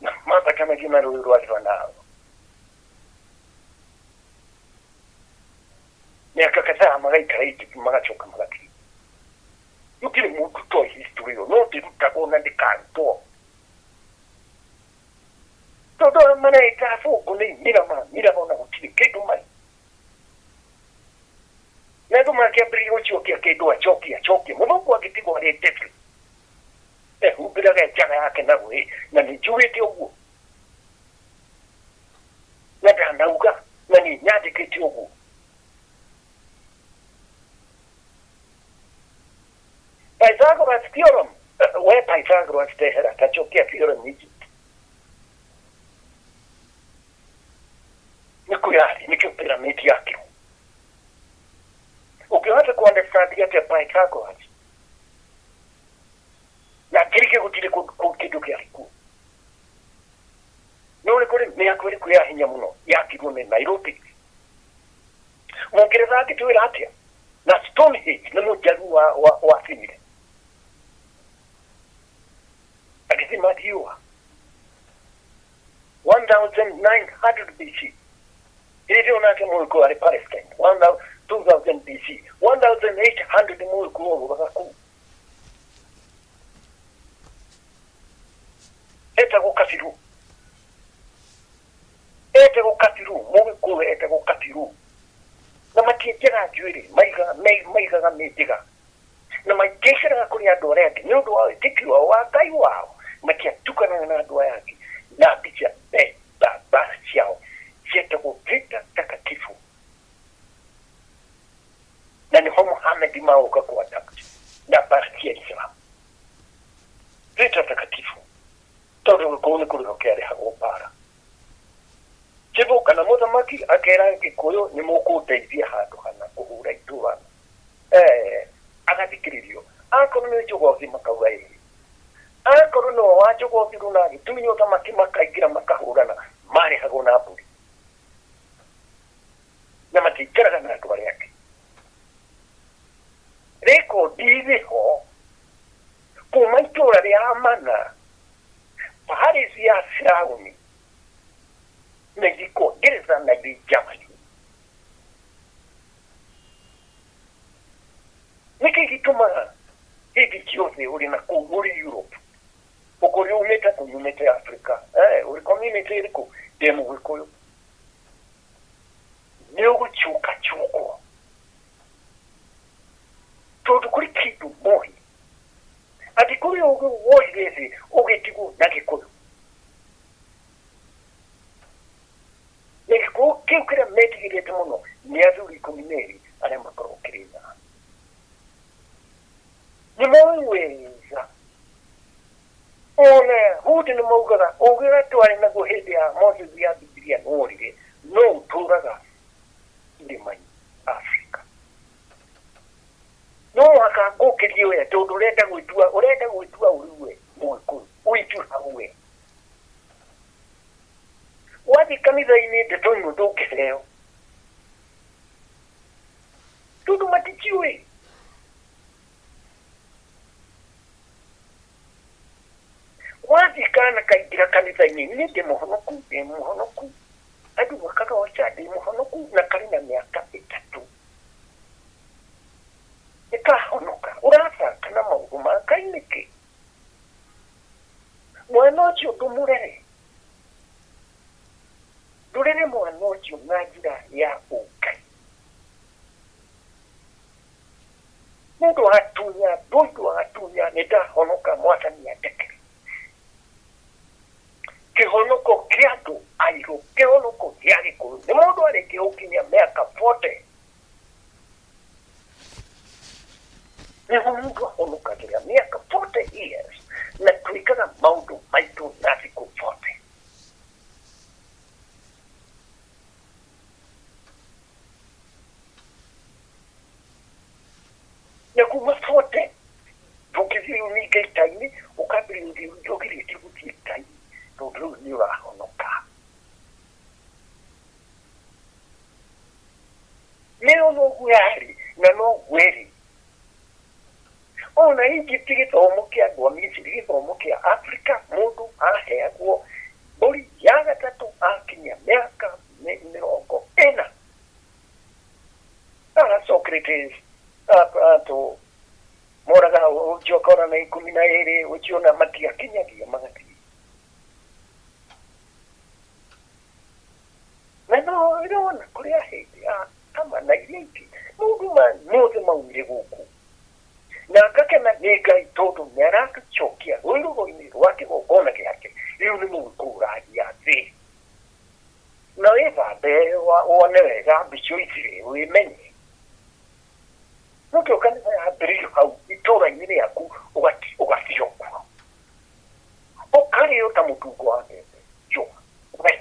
Na mathakanagia na rũĩ rwa River Nile. Mĩaka kadhaa magaikara Egypt magacoka magathiĩ. Gũtirĩ mũndũ ũtoĩ history ĩyo no ndĩrutagwo na ndĩkarutwo. Tondũ arĩa mareita athũngũ nĩ imira mamiraga ona gũtirĩ kĩndũ marĩ. Na andũ makĩambĩrĩria gũcokia kĩndũ acokie acokie. Mũthũngũ angĩtigwo arĩ devil. Ehumbĩraga njaga yake na rũĩ na nĩ njugĩte ũguo. Na ndanauga na nĩ nyandĩkĩte ũguo. Pythagoras theorem, we Pythagoras tehera tachokia theorem Egypt. Nĩ kũyarĩ nĩkĩo pyramid yakirwo. Ũkĩona Ũngĩhota ku understand atĩa Pythagoras na Ngiriki gũtirĩ kĩndũ kĩarĩ kuo? No nĩ kũrĩ mĩako ĩrĩkũ ya hinya mũno yakirwo nĩ Nairobi? Mũngeretha angĩtwĩra atĩa na Stonehenge nĩ mũnjaru wathimire agĩthima riũa 1900 BC. Hĩndĩ ĩyo nake mũgĩkũyũ arĩ Palestine 2000 BC, 1800 mũgĩkũyũ orũraga kũu etagwo Kabiru, etagwo Kabiru, mũgĩkũyũ etagwo Kabiru. Na matienjaga njuĩrĩ, maigaga mĩnjĩga na maingĩceraga kũrĩ andũ arĩa angĩ nĩ ũndũ wa wĩtĩkio wao wa Ngai wao. Matiatukanaga na andũ aya angĩ na mbica mbara ciao cietagwo vita takatifu, na nĩho Muhammad maũka ku adapt na mbara cia Islam, vita takatifu, tondũ kũu nĩ kũrĩho kĩarĩhagwo mbara. Chibũ kana mũthamaki akera Gĩkũyũ nĩ mũkũndeithia handũ hana kũhũra itũra, agathikĩrĩrio. Akorwo nĩ Njogothi makauga ĩĩ, akorwo nĩwe wa Njogothi rĩu na agĩtunywo ũthamaki makaingĩra makahũrana, marĩhagwo na mbũri na matiikaraga na andũ arĩa angĩ. Rekondi ĩrĩ ho kuma itũra rĩa Amana Paris ya Firauni na iriko Ngeretha na irĩ Germany. Nĩkĩ gĩtũmaga hĩndĩ ciothe ũrĩ na kũu ũrĩ Europe ũkũrĩ umĩte kũ? Umĩte Africa, ũrĩ community ĩrĩkũ? Ndĩ Mũgĩkũyũ. Nĩ ũgũcuka cukwo tondũ kũrĩ kĩndũ moĩ atĩ kũrĩ ũgĩ woire thĩ ũgĩtigwo na Gĩkũyũ, na Gĩkũyũ kĩu kĩrĩa metigĩrĩte mũno nĩ athuri 12 arĩa makoragwo Kĩrĩnyaga. Nĩ moĩ wega ona Yahudi nĩ maugaga ũgĩ ũrĩa twarĩ naguo hĩndĩ ya Moses ya Bibilia nĩworire, no ũtũraga irĩma-inĩ Afrika. No mũhaka ngũkĩrie we tondũ ũrenda gwĩtua ũrĩ we Mũgĩkũyũ, ũitue hau we. Wathiĩ kanitha-inĩ ndeto imwe ndũngĩheo tondũ maticiũĩ. Wathiĩ kana kaingĩra kanitha-inĩ, niĩ ndĩ mũhonoku, ndĩ mũhonoku, andũ makagoca ndĩ mũhonoku, na karĩ na mĩaka 3 nĩ kahonoka. Ũrathaka na maũndũ ma Ngai nĩkĩ? Mwana ũcio ndũmũrere, ndũrere mwana ũcio na njĩra ya ũngai. Mũndũ agatunya ndũndũ agatunya nĩ ndahonoka, mwathani andekere. Kĩhonoko kĩa andũ airũ, kĩhonoko kĩa Gĩkũyũ nĩ mũndũ arĩkia gũkinyia mĩaka 40 nĩho mũndũ ahonokagĩra, mĩaka 40 years, na twĩkaga maũndũ maitũ na thikũ 40. Na kuma 40 ndũngĩthiĩ rĩu ningĩ ita-inĩ, ũkambĩrĩria ũthiĩ ũgirĩtie gũthiĩ ita-inĩ tondũ rĩu nĩ ũrahonoka. Nĩyo noguo yarĩ na noguo ĩrĩ ona Egypt. Gĩthomo kĩa andũ a Misiri, gĩthomo kĩa Afrika, mũndũ aheagwo mbũri ya gatatũ akinyia mĩaka 40. Socrates, Plato moraga ũcio akora na 12, ũcio na matiakinyagia magathiĩ na no ĩrona kũrĩa hĩndĩ ya kama na iria ingĩ maũndũ ma mothe maumire gũkũ. Na ngakena nĩ Ngai tondũ nĩ aratũcokia rũirũgo-inĩ rwa kĩgongona gĩake. Rĩu nĩ mũgĩkũyũ ũragia thĩ na wĩthambe wone wega mbico ici rĩ wĩmenye nĩkĩo kanitha yambĩrĩirio hau itũũra-inĩ rĩaku, ũgathiĩ kuo ũkarĩo ta mũtungo wa mbembe njũa we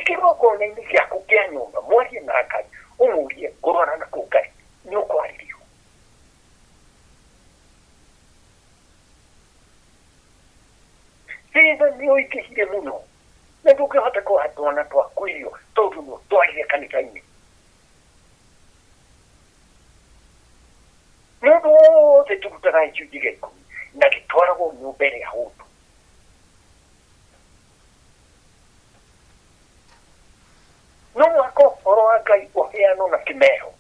kĩgongona-inĩ gĩaku kĩa nyũmba, mwarie na Ngai ũmũrie. Ũgerie kũrora na kũu Ngai nĩ ũkwarĩrio. Thĩna nĩ ũingĩhire mũno na ndũngĩhota kũha twana twaku irio tondũ nĩ ũtwarire kanitha-inĩ. Nĩ ũndũ wothe tũrutaga gĩcunjĩ gĩa ikũmi na gĩtwaragwo nyũmba ĩrĩa hũtu. No mũhaka ũhoro wa Ngai ũheanwo na kĩmero.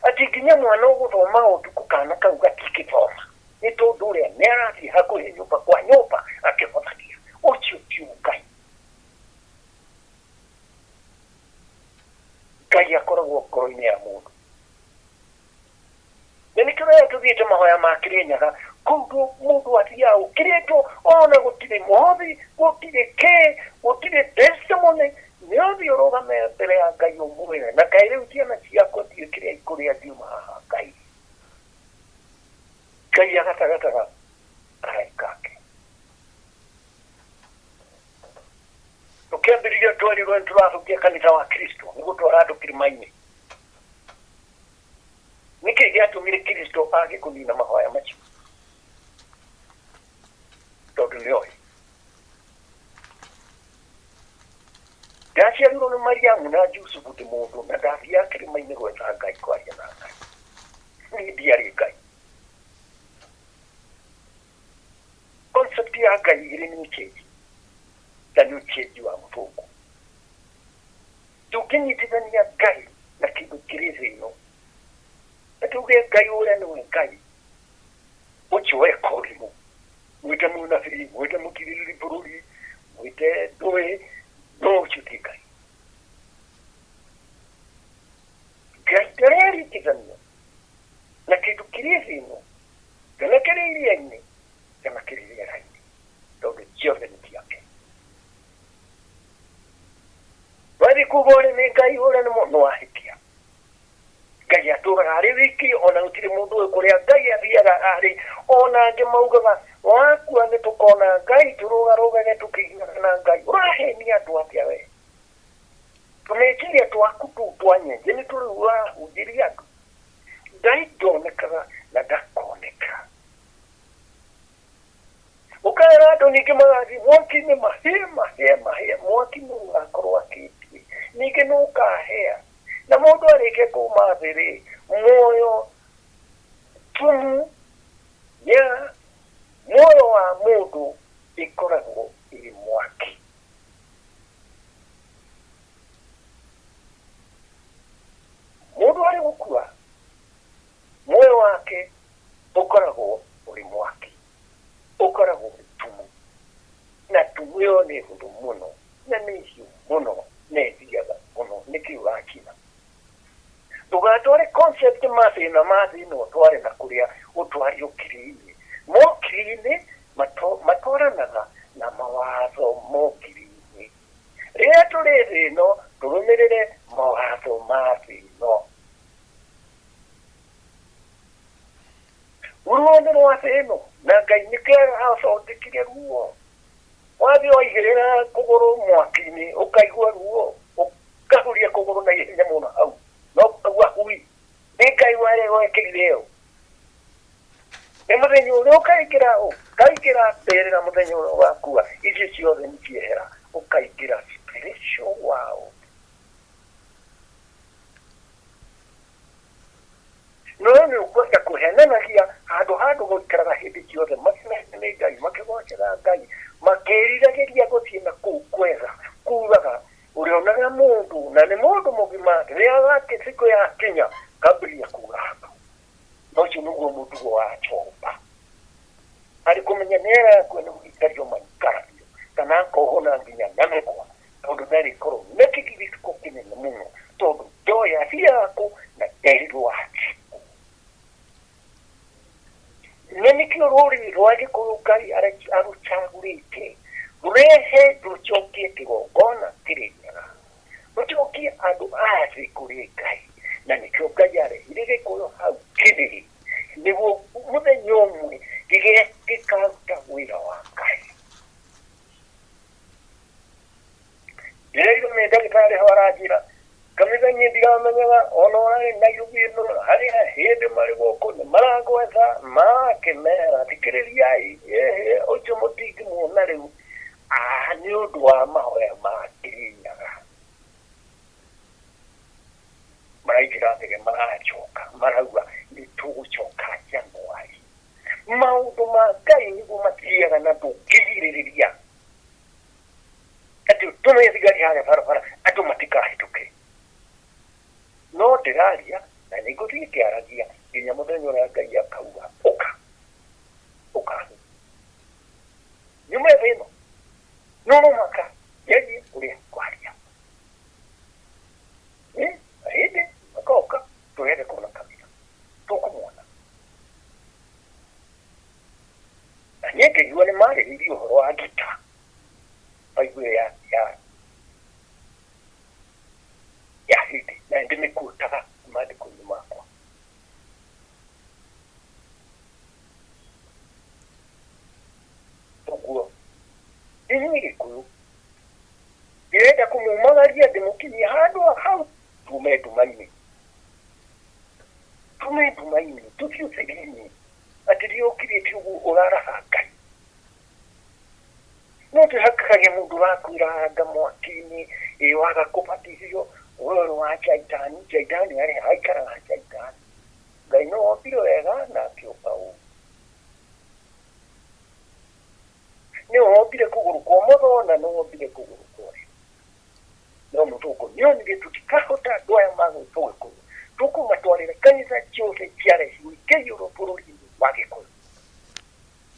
Atĩ nginya mwana ũgũthoma ũtukũ kana kau gatingĩthoma nĩ tondũ ũrĩa nĩ arathiĩ hakuhĩ nyũmba kwa nyũmba akĩhothagia. Ũcio ti Ngai. Ngai akoragwo ngoro-inĩ ya mũndũ. Na nĩkĩo rĩrĩa tũthiĩte mahoya ma Kĩrĩnyaga kũndũ mũndũ athiaga ũkirĩtwo ona gũtirĩ mũhothi gũtirĩ kĩ gũtirĩ testimony nĩ ũthiĩ ũrũgame mbere ya Ngai ũmwĩre na kaĩ rĩu ciana ciakwa ndiũĩ kĩrĩa ikũrĩa ngiuma haha Ngai. Ngai agatagataga araika ake. Tũkĩambĩrĩria twerirwo nĩ tũrathũkia kanitha wa Kristo nĩ gũtwara andũ kĩrĩma-inĩ. Nĩkĩ gĩatũmire Kristo age kũnina mahoya macio? Tondũ nĩ oĩ. Ndaciarirwo nĩ Mariamu na Jusufu ndĩ mũndũ na ndathiaga kĩrĩma-inĩ gwetha Ngai kwaria na Ngai. Niĩ ndiarĩ Ngai. Concept ya Ngai ĩrĩ nĩ change na nĩ change wa mũthũngũ. Ndũngĩnyitithania Ngai na kĩndũ kĩrĩ thĩ ĩno. Na tuge Ngai ũrĩa nĩwe Ngai ũcio weka ũrimũ. Mwĩte mũnabii, mwĩte mũtirĩrĩri bũrũri, mwĩte ndũĩ, no ũcio ti Ngai. Ngai ndarerindithanio na kĩndũ kĩrĩ thĩ ĩno kana kĩrĩ iria-inĩ kana kĩrĩ rĩera-inĩ tondũ ciothe nĩ ciake. Wathiĩ kuga ũrĩa nĩ Ngai ũrĩa nĩ mũndũ wahĩtia. Ngai atũraga arĩ wiki ona gũtirĩ mũndũ ũĩ kũrĩa Ngai athiaga arĩ ona angĩ maugaga wakua nĩ tũkona Ngai tũrũgarũgage tũkĩgiana na Ngai. Ũrahenia andũ atĩa we? Tũmeciria twaku tũu twa nyenje nĩ tũrĩu ũrahunjĩria andũ. Ngai ndonekaga na ndakoneka. Ũkera andũ ningĩ magathiĩ mwaki-inĩ mahĩe mahĩe mahĩe mwaki nĩ ũgakorwo akĩtie ningĩ nĩ ũkahĩa na mũndũ arĩkia kuma thĩ rĩ muoyo thumu ya muoyo wa mũndũ ĩkoragwo ĩrĩ mwaki. Mũndũ arĩ gũkua muoyo wake ũkoragwo ũrĩ mwaki, ũkoragwo ũrĩ thumu, na thumu ĩyo nĩ hũthũ mũno na nĩ hiũ mũno na ĩthiaga mũno nĩkĩ ũrakina. Ndũgatware concept mathĩna ma thĩ ĩno ũtware na kũrĩa ũtware ũkiri-inĩ. Mokiri-inĩ matwaranaga na mawatho mokiri-inĩ. Rĩrĩa tũrĩ thĩ ĩno tũrũmĩrĩre mawatho ma thĩ ĩno. Ruo nĩ rwa thĩ ĩno na Ngai nĩkĩo athondekire ruo. Wathiĩ waigĩrĩra kũgũrũ mwaki-inĩ ũkaigua ruo ũkahuria kũgũrũ na ihenya mũno hau no ũkaigua hui nĩ Ngai wekĩrire ĩyo. Nĩ mũthenya ũrĩa ũkaingĩra ũkaingĩra mbĩrĩra mũthenya ũrĩa ũgakua icio ciothe nĩ ciehera ũkaingĩra spiritual world. No nĩ ũkwenda kũhenanagia handũ handũ gũikaraga hĩndĩ ciothe makenete nĩ Ngai makĩgocaga Ngai makĩriragĩria gũthiĩ na kũu kwega kugaga ũrĩonaga mũndũ na nĩ mũndũ mũgima rĩrĩa gake sikũ yakinya kambĩrĩria kuga andũ. Na ũcio nĩguo mũtugo wa chomba. Arĩ kũmenya nĩ arakua nĩ gũikario maikaragio kana akohwo na nginya na mĩkwa tondũ ndarĩ korwo nĩ kĩgirĩko kĩnene mũno tondũ ndoĩ athiaga kũ na nderirwo athiĩ kũ. Na nĩkĩo rũrĩrĩ rwa Gĩkũyũ Ngai arũcagũrĩte rũrehe rũcokie kĩgongona Kĩrĩnyaga rũcokie andũ a thĩ kũrĩ Ngai na nĩkĩo Ngai arehire Gĩkũyũ hau kĩrĩ nĩguo mũthenya ũmwe gĩkaruta wĩra wa Ngai. Ndĩrerirwo nĩ ndagĩtarĩ hau Ona ũrarĩ Nairobi ĩno harĩa hĩndĩ marĩ gũkũ nĩ maragwetha makĩmera thikĩrĩriai ĩhĩ ũcio mũtingĩmuona rĩu nĩ ũndũ wa mahoya ma Kĩrĩnyaga. Maraingĩra ndege maracoka marauga nĩ tũgũcoka Januari. Maũndũ ma Ngai nĩguo mathiaga na ndũngĩgirĩrĩria atĩ ũtũme thigari harĩa barabara andũ matikahĩtũke. No ndĩraria na nĩ ngũthiĩ ngĩaragia nginya mũthenya ũrĩa Ngai akauga ũka ũka nyume thĩ ĩno no mũhaka njarie ũrĩa ngwaria. Hĩndĩ akoka tũrende kuona kamira tũkũmuona. Na niĩ ngĩigua nĩ marĩrĩirie ũhoro wa ngita baibu ya ya hĩndĩ na ndĩmĩkuotaga maandĩko-inĩ makwa. Ũguo inyuĩ Gĩkũyũ ndĩrenda kũmumagaria ndĩmũkinyie handũ hau tume nduma-inĩ tũthiĩ ũtheri-inĩ atĩ rĩrĩa ũkirĩte ũguo ũraraha Ngai. No twĩhakagia mũndũ ũrakwĩranga mwaki-inĩ ĩ waga kũbatithio we ũrĩ wa Shaitani. Shaitani arĩ aikaraga Shaitani. Ngai no ombire wega na akĩũmba ũũ. Nĩ wombire kũgũrũ kwa ũmotho na nĩ wombire kũgũrũ kwa ũrĩo. No mũthũngũ nĩonire tũtikahota andũ aya magwĩtwo Gĩkũyũ tũkũmatwarĩra kanitha ciothe ciarehirwo ikĩiyũrwo bũrũri-inĩ wa Gĩkũyũ.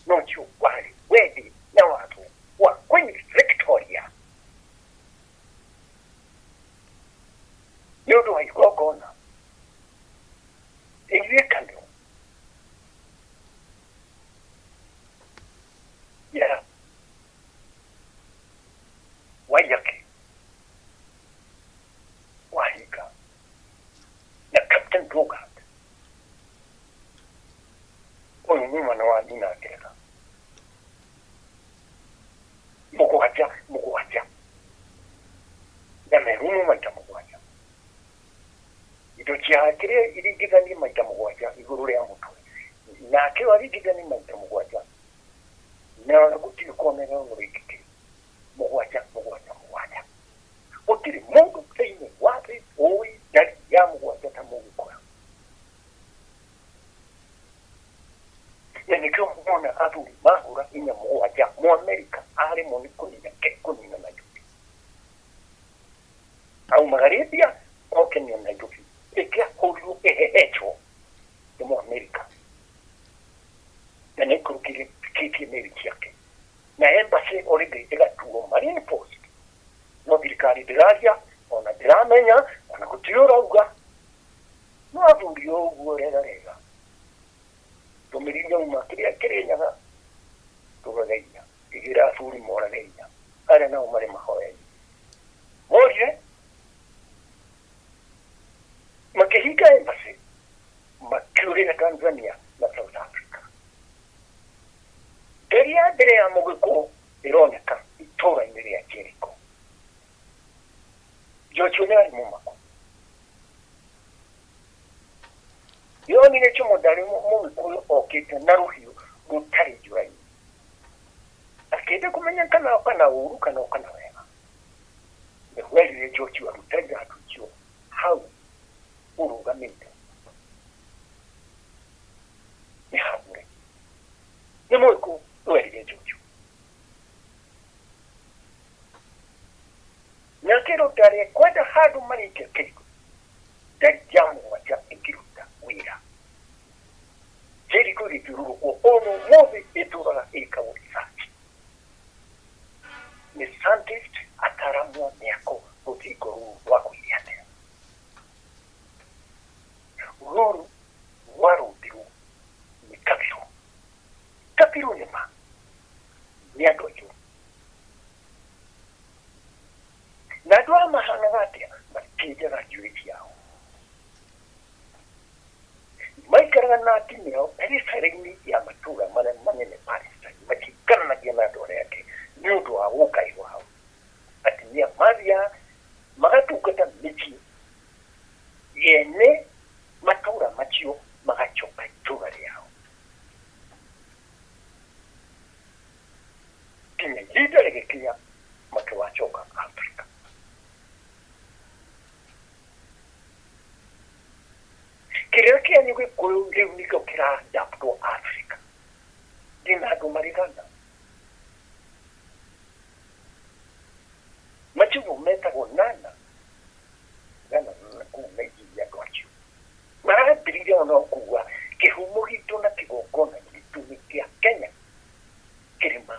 No cio warĩ wendi na watho wa Queen Victoria nĩ ũndũ wa igongona ĩririkano ya Waiyaki Wahinga na Captain Lugard ũyũ nĩ mwana wa nyina Ngeretha mũgwanja mũgwanja na merumu maita mũgwanja indo ciake iringithanie maita mũgwanja igũrũ rĩa mũtwe nake aringithanie maita mũgwanja na gũtirĩ kuoneka ũrĩkĩte mũgwanja mũgwanja mũgwanja. Gũtirĩ mũndũ thĩinĩ wa thĩ ũĩ ndari ya mũgwanja ta Mũgĩkũyũ. Na nĩkĩo mona athuri mahũra inya mũgwanja Mũamerika aremwo nĩ kũnina kũnina Nairobi. Aumagarĩtia oke nĩ Nairobi ĩkĩahũrirwo ĩhehenjwo nĩ Mũamerika na nĩ aikũrũkĩtie meri ciake na embassy already ĩgatuo Marine Post. No thirikari ndĩraria ona ndĩramenya ona gũtirĩ ũrauga no athuri ũguo rega rega ndũmĩrĩri yauma kĩrĩa Kĩrĩnyaga tũrage inya ĩgĩra athuri morage inya arĩa nao marĩ mahoya-inĩ morire makĩhinga embassy makĩũrĩra Tanzania na South Africa. Nderi ya mbere ya Mũgĩkũyũ ĩroneka itũũra-inĩ rĩa Jericho. Joshua nĩ arĩ mũmaku. Yonire Chomodari Mũgĩkũyũ okĩte na rũhiũ rũtarĩ njũra-inĩ akĩenda kũmenya kana oka na ũũru kana oka na wega. Nĩwerire Joshua ruta iratũ icio hau ũrũgamĩte nĩ hamũre. Nĩ Mũgĩkũyũ werire Joshua. Nake rũtarĩ kwenda handũ marĩkia kĩriko ndari ya mũgwanja ĩkĩruta wĩra. Jericho ĩgĩthiũrũrũkwo ona ũmũthĩ ĩtũraga ĩkagwo research nĩ scientist ataaramu a mĩako rũthingo rũu rwagũire atĩa. Rũrũ rwarũndirwo nĩ kabirũ. Kabirũ nĩ ma nĩ andũ aitũ. Na andũ aya mahanaga atĩa matinjaga njuĩrĩ ciao. Maikaraga na atumia ao periphery-inĩ ya matũũra marĩa manene Palestine matiikaranagia na andũ arĩa angĩ nĩ ũndũ wa ũngai wao. Atumia mathiaga magatungata mĩciĩ Ene matũũra macio magacoka itũũra rĩao. Kinya ihinda rĩgĩkinya makĩwacoka Afrika. Kĩrĩra kĩanyu Gĩkũyũ rĩu nĩkĩo kĩradaptwo Afrika. Ndĩna andũ marĩ gana. Machigo metagwo nana gana kũu Nigeria andũ acio. Marambĩrĩria ona kuga kĩhumo gitũ na kĩgongona gitũ nĩ kĩa Kenya, kĩrĩma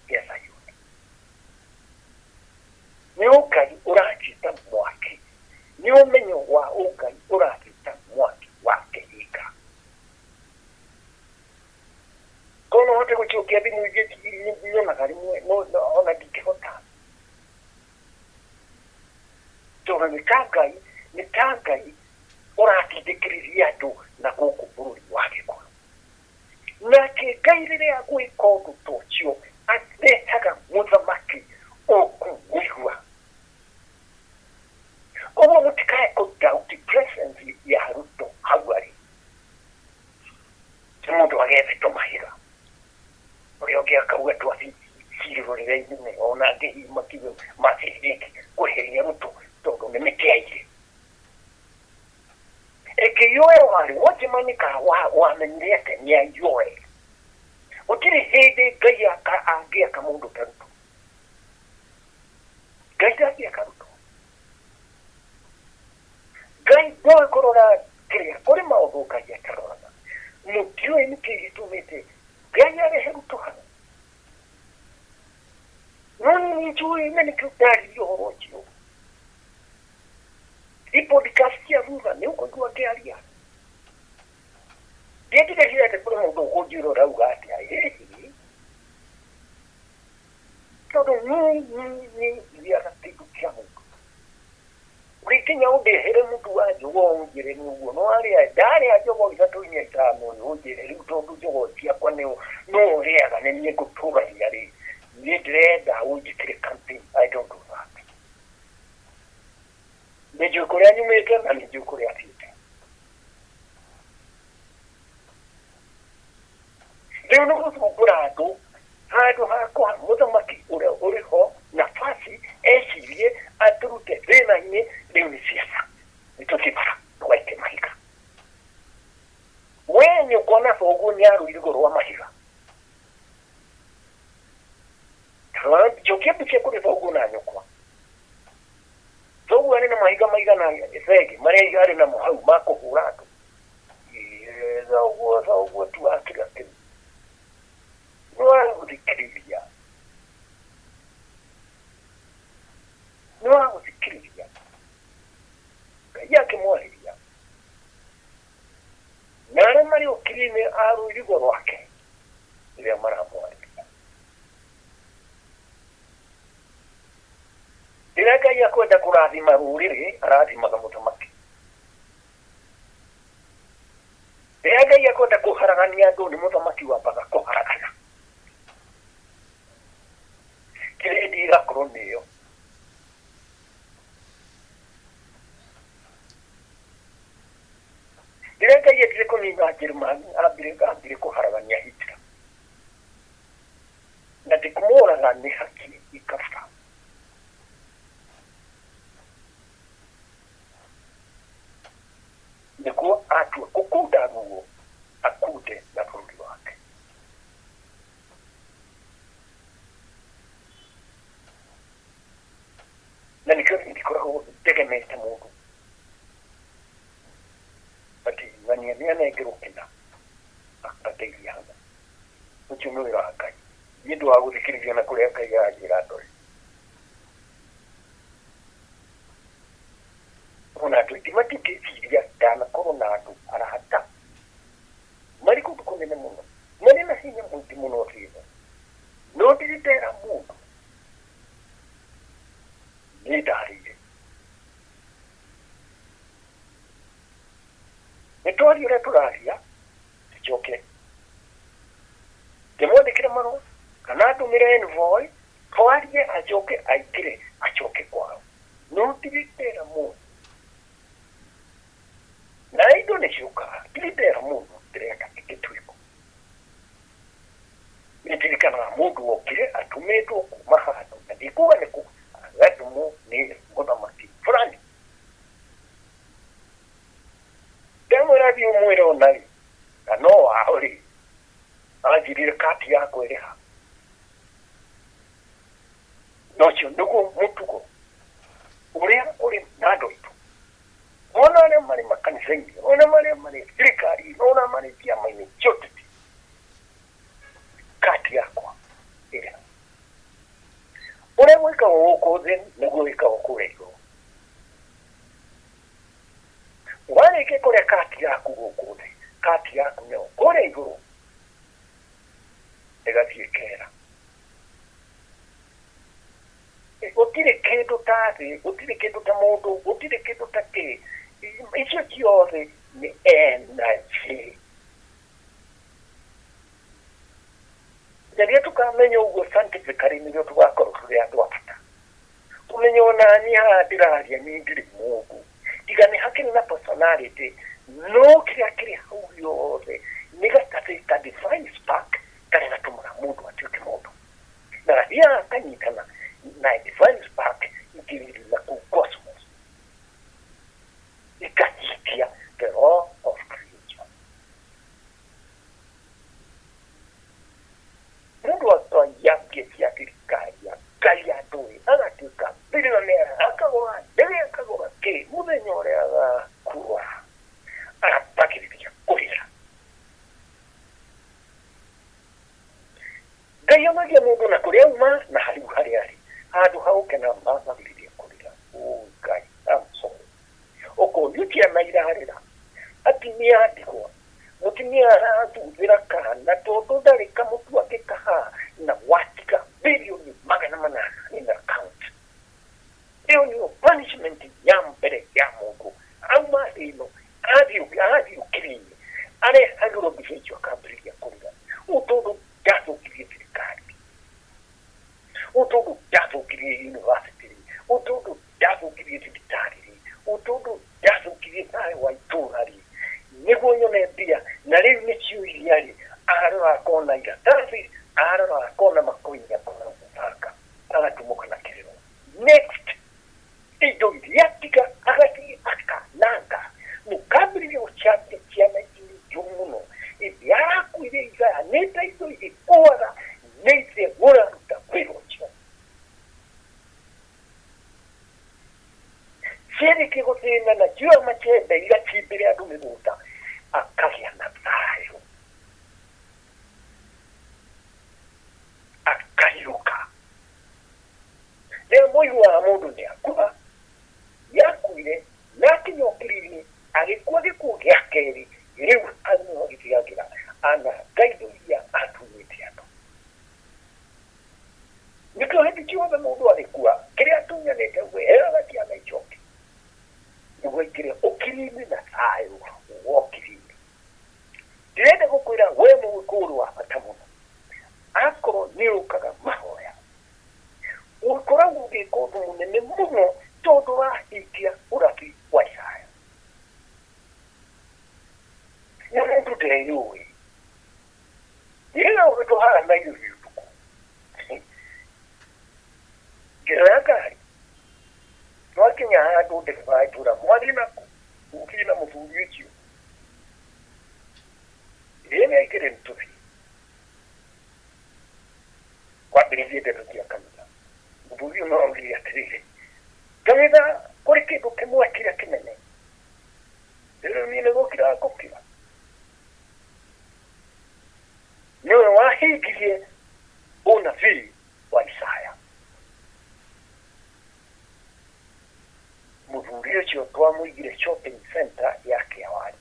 gĩa Sayuni. Nĩ ũngai ũranjĩta mwaki, nĩ ũmenyo wa ũngai ũranjĩta mwaki wa kĩhinga. Korwo no hote gũcokia thimũ ingĩ nyonaga rĩmwe no ona ndingĩhota. Tondũ nĩ ta Ngai, nĩ ta Ngai ũratindĩkĩrĩria andũ na gũkũ bũrũri wa Gĩkũyũ. Nake Ngai rĩrĩa agwĩka ũndũ ta ũcio arehaga mũthamaki ũkũmũigua. Koguo mũtikae kũ doubt presence ya Ruto hau arĩ. Ti mũndũ agethe tũmahiga. Ũrĩa ũngĩ akauga twacirĩro rĩrĩa inene ona angĩ hihi makiuge macirĩtie kweheria Ruto tondũ nĩ mĩtĩ aire. Ĩkĩiywo warĩ watchman ka wamenyire atĩ nĩ aiyũe. Gũtirĩ hĩndĩ Ngai angĩaka mũndũ ta Ruto. Ngai ndangĩaka Ruto. Ngai ndoĩ kũrora kĩrĩa kũrĩ maũndũ Ngai ataroraga. Mũtiũĩ nĩkĩ gĩtũmĩte Ngai arehe Ruto hau. No niĩ nĩnjũĩ na nĩkĩo ndaririe ũhoro ũcio. I podcast cia thutha nĩ ũkũigua ngĩaria. Ndiendigagĩra atĩ kũrĩ mũndũ ũkũnjĩra ũrauga atĩa. Ĩhĩ. Tondũ niĩ ndiaga kĩndũ kĩa mũndũ. Ũrĩkinya ũndehere mũtu wa njogoo ũnjĩre nĩ ũguo. No arĩa ndarĩa njogoo ithatũ inya ithano ũnjĩre rĩu tondũ njogoo ciakwa nĩ no ũrĩaga nĩ niĩ ngũtũragia rĩ. Niĩ ndĩrenda ũnjĩkĩre campaign. I don't do that. Nĩ njũĩ kũrĩa nyumĩte na nĩ njũĩ kũrĩa thiĩte. Rĩu nĩ gũthumbũra andũ handũ ha kũha mũthamaki ũrĩa ũrĩ ho nafasi ecirie atũrute thĩna-inĩ. Rĩu nĩ ciaca, nĩ tũthiĩ bara tũgaikie mahiga. We nyũkwa na thoguo nĩ arũire igũrũ wa mahiga. Njokia mbica kũrĩ thoguo na nyũkwa. Thoguo arĩ na mahiga maigana thenge marĩa arĩ namo hau ma kũhũra andũ. Thoguo thoguo tu akĩra kĩu. Nĩ wagũthikĩrĩria. Nĩ wagũthikĩrĩria. Ngai akĩmwarĩria. Na arĩa marĩ ũkiri-inĩ a rũirigo rwake rĩrĩa maramwarĩria. Rĩrĩa Ngai akwenda kũrathima rũrĩrĩ, arathimaga mũthamaki. Rĩrĩa Ngai akwenda kũharagania andũ, nĩ mũthamaki wambaga kũharagana. Kĩrĩndĩ ĩgakorwo nĩyo. Rĩrĩa Ngai endire kũnina Njĩrĩmani, ambire kũharagania Hitler. Na ti kũmũraga nĩ haki ikaba. Nĩguo atua kũkunda ruo akunde na bũrũri wake. Na nĩkĩo ndikoragwo ndegemete mũndũ. Atĩ ng'ania nĩ anengerwo kĩna akateithia hana. Ũcio nĩ wĩra wa Ngai. Niĩ ndĩ wa gũthikĩrĩria na kũrĩa Ngai aranjĩra ndore. Ona andũ aingĩ matingĩciria ndanakorwo na andũ arata marĩ kũndũ kũnene mũno, marĩ na hinya mũingĩ mũno thĩ ĩno. No ndirĩ ndera mũndũ niĩ ndarĩire. Nĩ twaria ũrĩa tũraria, tũcoke ndĩmwandĩkĩre marũa kana ndũmĩre envoy twarie acoke aingĩre acoke kwao. No ndirĩ ndera mũndũ. ciũkaga ndirĩ ndera mũndũ ndĩrenda ĩgĩtuĩko. Nĩ ndirikanaga mũndũ wokire atũmĩtwo kuma handũ na ndikuga nĩ kũ, agatũmwo nĩ mũthamaki fulani. Ndamwĩra thiĩ ũmwĩre ona rĩ, na no wao rĩ, anjĩrire kati yakwa ĩrĩ ha. Na ũcio nĩguo mũtugo ũrĩa ũrĩ na andũ aitũ. Ona arĩa marĩ makanitha-inĩ, ona marĩa marĩ thirikari-inĩ, ona marĩ kĩama-inĩ ciotete, kati yakwa ĩrĩ ha. Ũrĩa gwĩkagwo gũkũ thĩ nĩguo wĩkagwo kũrĩa igũrũ. Warĩkia kũrĩa kati yaku gũkũ thĩ, kati yaku nayo kũrĩa igũrũ ĩgathiĩ ĩkera. Gũtirĩ kĩndũ ta thĩ, gũtirĩ kĩndũ ta mũndũ, gũtirĩ kĩndũ ta kĩ. Icio ciothe nĩ energy. Rĩrĩa tũkamenya ũguo scientifically nĩrĩo tũgakorwo tũrĩ andũ a bata. Kũmenya ona niĩ haha ndĩraria niĩ ndirĩ mũndũ, tiga nĩ hakĩrĩ na personality, no kĩrĩa kĩrĩ hau gĩothe nĩ gatabĩ ka divine spark karĩa gatũmaga mũndũ atuĩke mũndũ. Na gathiaga kanyitana na divine spark ingĩrĩ na kũu cosmos, ikahingia the law of creation. Mũndũ atoia mbia cia thirikari akaiya andũ ĩ, agatuĩka billionaire, akagũra ndege, akagũra kĩ, mũthenya ũrĩa agakua arambagĩrĩria kũrĩra. Ngai onagia mũndũ na kũrĩa auma na hariu harĩa arĩ, handũ ha gũkena mambagĩrĩria kũrĩra. Oh Ngai, I'm sorry. Ũkonio ciana irarĩra, atumia a ndigwa, mũtumia arathuthĩra kana tondũ ndarĩ kamũtu angĩkaha, na watiga bilioni 800 in account. Ĩyo nĩyo punishment ya mbere ya mũndũ auma thĩ ĩno athiĩ ũkiri-inĩ, arehagĩrwo mbica icio akambĩrĩria kũrĩra. Ũ tondũ ndathũkirie thirikari, ũ tondũ ndathũkirie university, ũ tondũ ndathũkirie thibitarĩ, ũ tondũ ndathũkirie thayũ wa itũũra rĩ, nĩguo nyone mbia, na rĩu nĩcio iria rĩ, arora akona iratathi, arora akona makoini, akona mũbanga, agatumũka na kĩrĩro. Next, indo iria tiga agathiĩ akananga, mũkambĩrĩria gũcambia ciana ici nĩ njũru mũno. Ithe arakuire igayanĩte indo igĩkũaga, nĩ ithe ũraruta wĩra ũcio. Ciarĩkia gũthĩna na cioya macembe igacimbĩre andũ mĩgũnda, akagĩa na thayũ, akariũka. Rĩrĩa mũiguaga mũndũ nĩ akua, nĩakuire na akinya ũkiri-inĩ, agĩkua gĩkuũ gĩa kerĩ, rĩu hau agĩtigagĩra ananga indo iria atunyĩte andũ. Nĩkĩo hĩndĩ ciothe mũndũ agĩkua, kĩrĩa atunyanĩte wega ciana icoke, nĩguo aingĩre ũkiri-inĩ na thayũ wa ũkiri-inĩ. Ndĩrenda gũkwĩra we mũgĩkũyũ ũrĩ wa bata mũno. Akorwo nĩ ũkaga mahoya, ũkoragwo ũgĩka ũndũ mũnene mũno tondũ wahingia ũrathi wa Isaya. Na mũndũ ndeyũĩ. Rĩrĩa ũndũ haha Nairobi ũtukũ, ngĩoya ngari, twakinya handũ ndereba anjũra, mwathiĩ nakũ? Ũkire na mũthuri ũcio. Ĩĩ nĩ aingĩre nĩ tũthiĩ. Kwambĩrĩirie ndeto cia kanitha. Mũthuri ũyũ no augire atĩrĩrĩ, kanitha kũrĩ kĩndũ kĩmwe kĩrĩa kĩnene. Rĩu niĩ nĩ gũkira ngũkira. Nĩwe wahingirie ũnabii wa Isaya. Mũthuri ũcio twamũigire shopping center ya Kĩawari.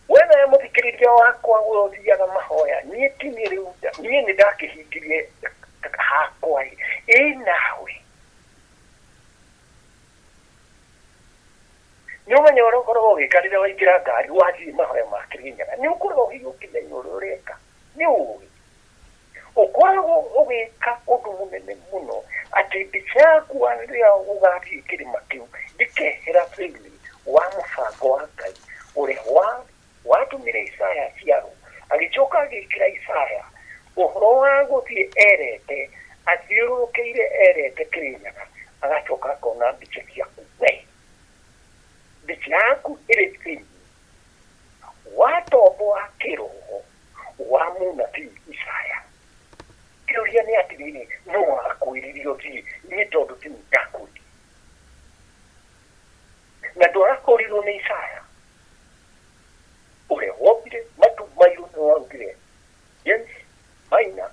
We nawe mũthikĩrĩria wakwa we ũthiaga mahoya, niĩ ti niĩ rĩu, niĩ nĩ ndakĩhingirie hakwa ĩ, ĩ nawe. Nĩ ũmenya ũrĩa ũkoragwo ũgĩka rĩrĩa waingĩra ngari wathiĩ mahoya ma Kĩrĩnyaga, nĩ ũkoragwo hihi ũkĩmenya ũrĩa ũreka, nĩ ũĩ. Ũkoragwo ũgĩka ũndũ mũnene mũno atĩ mbica yaku rĩrĩa ũgathiĩ kĩrĩma kĩu ndĩkehera thĩinĩ wa mũbango wa Ngai ũrĩa watũmire Isaya aciarwo, agĩcoka agĩkĩra Isaya ũhoro wa gũthiĩ erete athiũrũrũkĩire erete Kĩrĩnyaga, agacoka akona mbica ciaku we, mbica yaku ĩrĩ thĩinĩ wa tombo wa kĩroho wa mũnabii Isaya. Kĩũria nĩ atĩrĩrĩ, no wakwĩrire ũthiĩ, niĩ tondũ ti ndakwĩrire na ndwarakũrirwo nĩ Isaya ũrĩa wombire matu mairũ nĩ waugire James Maina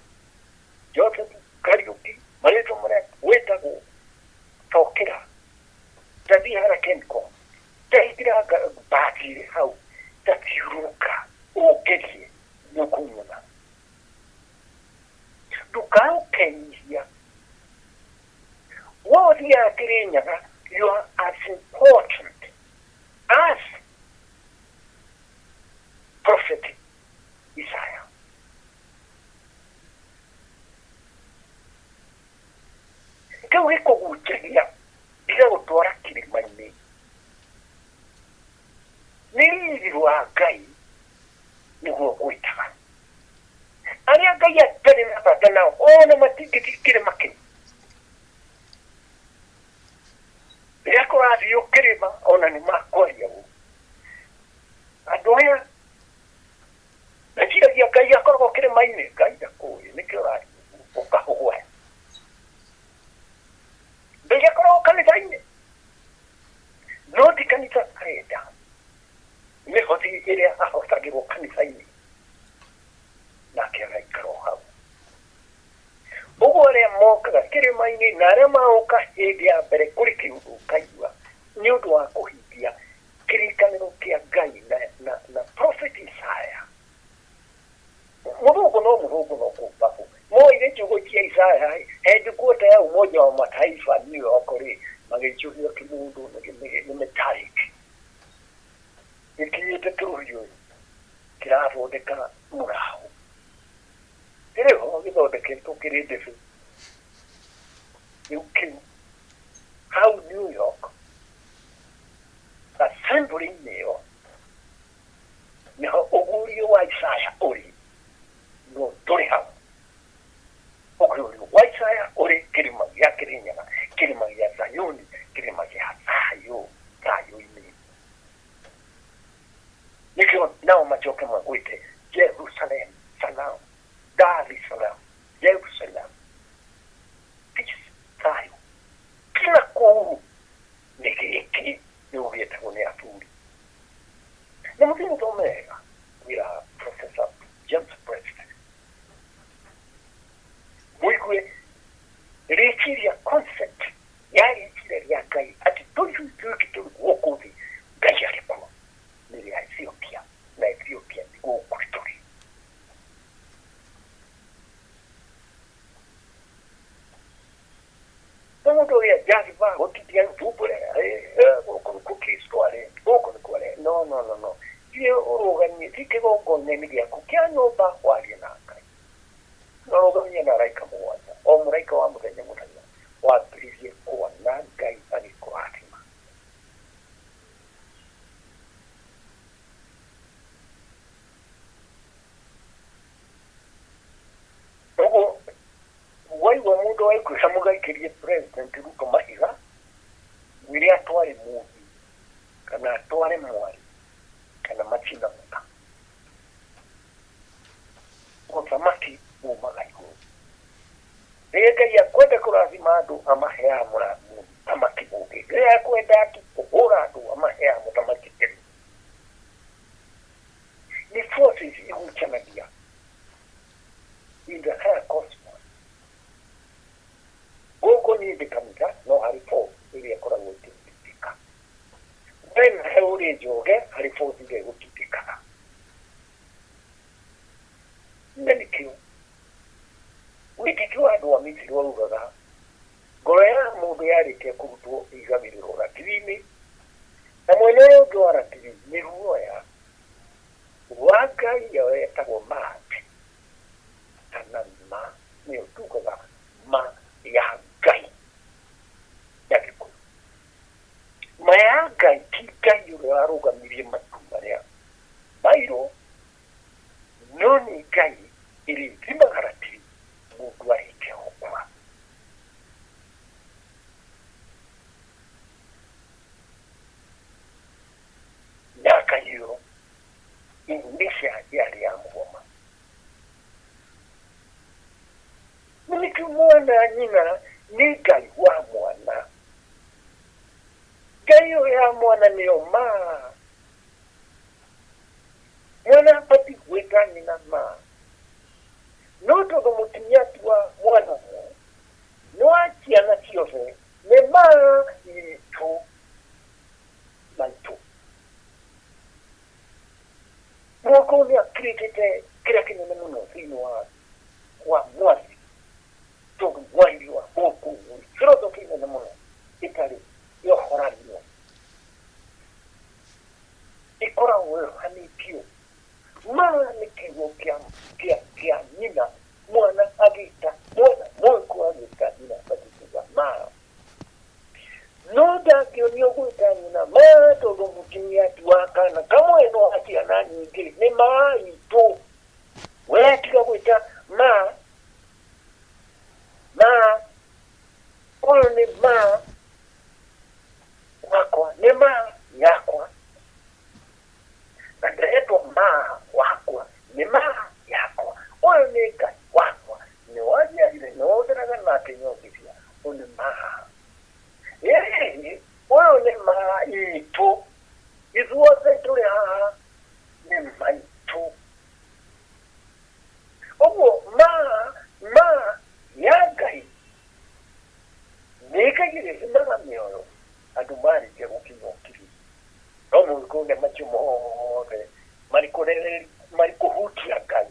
Joseph Kariuki marĩtwa marĩa wĩtagwo tokĩra tathiĩ harĩa Kencom taingĩra mbathi hau tathiũrũrũka ũngerie nĩ ũkũnyona. Ndũkaũkenyihia we ũthiaga Kĩrĩnyaga, you are as important as prophet Isaiah. Kĩu gĩkũgucagia gĩgagũtwara kĩrĩma-inĩ nĩ riri rwa Ngai nĩguo gwĩtaga arĩa Ngai atarĩ na bata nao ona matingĩthiĩ kĩrĩma kĩu. Rĩrĩa kũrathiĩ kĩrĩma ona nĩ makwaria ũũ andũ aya meciragia Ngai akoragwo kĩrĩma-inĩ, Ngai ndakũĩ nĩkĩo ũrathiĩ ũkahũgwe. Ngai akoragwo kanitha-inĩ no ti kanitha arenda, mĩhothi ĩrĩa ahotagĩrwo kanitha-inĩ nake agaikara o hau. Ũguo arĩa mokaga kĩrĩma-inĩ na arĩa maroka hĩndĩ ya mbere kũrĩ kĩũndũ ũkaigua nĩ ũndũ wa kũhingia kĩrĩkanĩro kĩa Ngai na prophet Isaiah. Mũthũngũ no mũthũngũ no kũmbabu moire kiugo kĩa Isaya headquarter ya Umoja wa Mataifa New York rĩ magĩicũhia kĩmũndũ nĩ metallic gĩkinyĩte kĩrũhiũ kĩrathondeka mũraũ kĩrĩ ho gĩthondeketwo kĩrĩ ndebe rĩu kĩu hau New York assembly-inĩ ĩyo nĩho ũguũrio wa Isaya ũrĩ no ndũrĩ hau. Ũguũrio wa Isaya ũrĩ kĩrĩma gĩa Kĩrĩnyaga, kĩrĩma gĩa Zayuni, kĩrĩma gĩa thayũ, thayũ-inĩ. Nĩkĩo nao macoke magwĩte Jerusalem Salam, Dar es Salaam, Jerusalem peace, thayũ. Kila kũu nĩ gĩkĩ nĩguo gĩtagwo nĩ athuri. Na mũthiĩ mũthome wega wĩra Professor James Preston mũigue rĩciria concept ya rĩciria rĩa Ngai atĩ tũrĩ ithuĩ tũrĩ gũkũ thĩ Ngai arĩ kuo nĩ rĩa Ethiopia na Ethiopia nĩ gũkũ tũrĩ. Na mũndũ ũrĩa jaziba gũtindia thumbũre gũkũ nĩkuo Kristo arĩ gũkũ nĩkuo arĩ no no no no thiĩ ũrũgamie thiĩ kĩgongona-inĩ gĩaku kĩa nyũmba warie na Ngai na ũrũgamie na araika mũgwanja o mũraika wa mũthenya mũthenya wambĩrĩrie kuona Ngai agĩkũrathima. Ũguo waigua mũndũ waikuĩra mũgaikĩrie President Ruto mahiga mwĩre atware mũriũ kana atware mwarĩ kana macina mũka. Ũthamaki umaga igũrũ. Rĩrĩa Ngai akwenda kũrathima andũ amaheaga mũthamaki mũngĩ, rĩrĩa akwenda kũhũra andũ amaheaga mũthamaki tene. Nĩ forces igucanagia in the higher cosmos. Gũkũ niĩ ndĩ kanitha no harĩ force ĩrĩa ĩkoragwo ĩkĩtindĩka. We nawe ũrĩ njoge harĩ force ĩrĩa ĩgũtindĩkaga. Na nĩkĩo wĩtĩkio wa andũ a Misiri waugaga ngoro ya mũndũ yarĩkia kũrutwo ĩigagĩrĩrwo ratiri-inĩ na mwena ũrĩa ũngĩ wa ratiri nĩ ruoya rwa ngai ĩyo yetagwo Maat kana Ma. Nĩyo tugaga ma ya Ngai ya Gĩkũyũ. Ma ya Ngai ti Ngai ũrĩa warũgamirie matu marĩa mairũ, no nĩ Ngai ĩrĩthimaga ratiri mũndũ arĩkia gũkua. Myaka ĩyo Indonesia yarĩ ya mũgoma. Nĩkĩo mwana nyina nĩ Ngai wa mwana. Ngai ĩyo ya mwana nĩyo ma. Mwana abatiĩ gwĩta nyina ma. No tondũ mũtumia ti wa mwana ũmwe, nĩ wa ciana ciothe, nĩ ma itũ maitũ. Mwaka ũyũ nĩ akirĩtĩte kĩrĩa kĩnene mũno thĩinĩ wa mwathi, tondũ mwathi wa mũkũyũ philosophy nene mũno ĩtarĩ yohoranio, ĩkoragwo yohanĩtio. Ma nĩ kiugo kĩa nyina, mwana agĩta mwana mũkũ agĩta nyina abatiĩ kuga ma. No ndangĩonio gwĩta nyina ma tondũ mũtumia ti wa kana kamwe no wa ciana nyingĩ, nĩ ma itũ. We tiga gwĩta ma ma, ũyũ nĩ ma wakwa, nĩ ma yakwa. Na ndĩretwo ma wakwa, nĩ ma yakwa. Ũyũ nĩ Ngai wakwa, nĩ wanjiarire, nĩ wonjeraga nake nyongithia, ũyũ nĩ ma. Ĩĩ, ũyũ nĩ ma itũ. Ithuothe tũrĩ haha nĩ maitũ. Ũguo ma ma ya Ngai nĩ Ngai ĩrĩthimaga mĩoyo andũ marĩkia gũkinya ũkiri. No mũgĩkũyũ nĩ macio mothe marĩ kũhutia Ngai,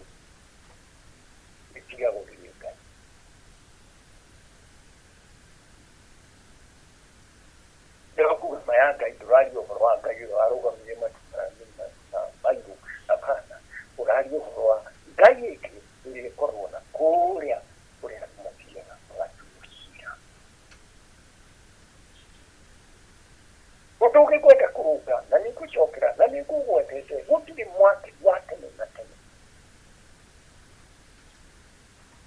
ĩtigagwo rĩrĩ Ngai. Ndĩrakuga ma ya Ngai, ndũraria ũhoro wa Ngai ũrĩa warũgamirie matu na mairũ, hapana. Ũraria ũhoro wa Ngai ĩngĩ ĩrĩa ĩkoragwo na kũrĩa kũrĩa andũ mathiaga magatuo cira. Ũndũ ũngĩ ngwenda kũrũnga na nĩ ngũcokera na nĩ ngũgwetete, gũtirĩ mwaki wa tene na tene.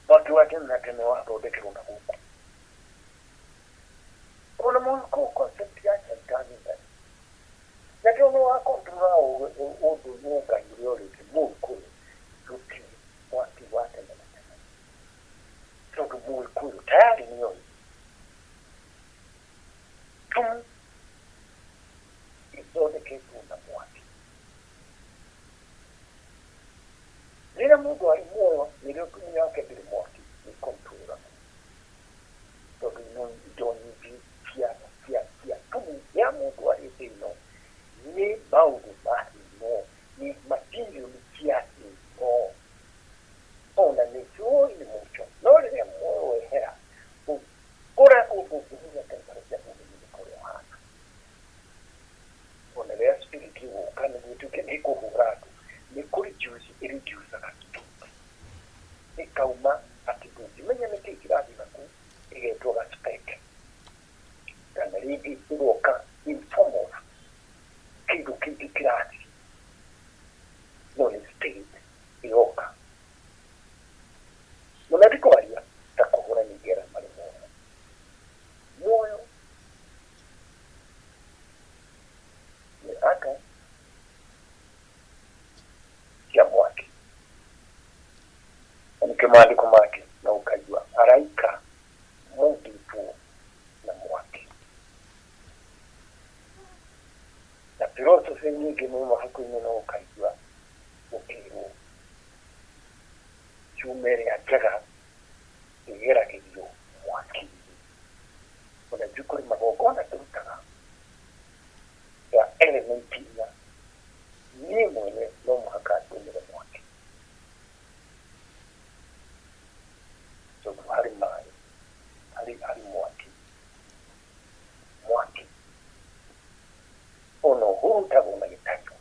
Mwaki wa tene na tene wathondekerwo na gũkũ. Ona mũgĩkũyũ concept ya shaitani ndarĩ. Na tondũ wa control ũndũ Ngai ũrĩa ũrĩte mũgĩkũyũ, gũtirĩ mwaki wa tene na tene. Tondũ mũgĩkũyũ tayari nĩoĩ tumu ithondeketwo na mwaki. Rĩrĩa mũndũ arĩ muoyo, nĩrĩo tumu yake ndĩrĩ mwaki, nĩ controlagwo. Tondũ ino indo nyingĩ cia tumu ya mũndũ arĩ thĩ ĩno nĩ maũndũ ma ĩno, nĩ material cia ĩno. Ona nĩ njũĩ nĩ mũico, no rĩrĩa muoyo wehera, ũkoragwo ndũngĩmenya temperature mũndũ nĩ kũrĩa ũhana. Ona rĩrĩa spirit ĩgũka nĩguo ĩtuĩke nĩ ĩkũhũra andũ, nĩ kũreduce ĩreducaga speed. Ĩkauma atĩ ndũngĩmenya nĩkĩĩ kĩrathiĩ nakũu, ĩgetwo ga spec. Kana rĩngĩ ĩgoka in form of kĩndũ kĩngĩ kĩrathiĩ, no nĩ spirit ĩroka. Mũno ti kwaria ta kũhũra ningĩ arĩa marĩ muoyo. Muoyo nĩ atom cia mwaki. Na nĩkĩo maandĩko make no ũkaigua araika mombĩtwo na mwaki. Na philosophy nyingĩ nĩ mabuku-inĩ no ũkaigua ũkĩrwo cuma ĩrĩa njega ĩgeragĩrio mwaki-inĩ. Ona ithuĩ kũrĩ magongona tũrutaga ya element inya, niĩ mwene no mũhaka ndũmĩre mwaki. Tondũ harĩ maĩ, harĩ mwaki. Mwaki ona ũhurutagwo na gĩtanyũ.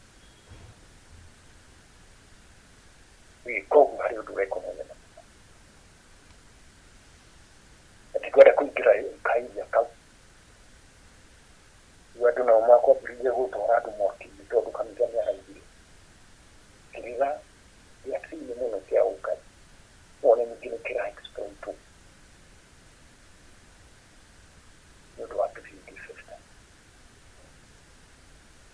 Wĩka ũguo harĩ ũndũ ũreka mũnene mũno.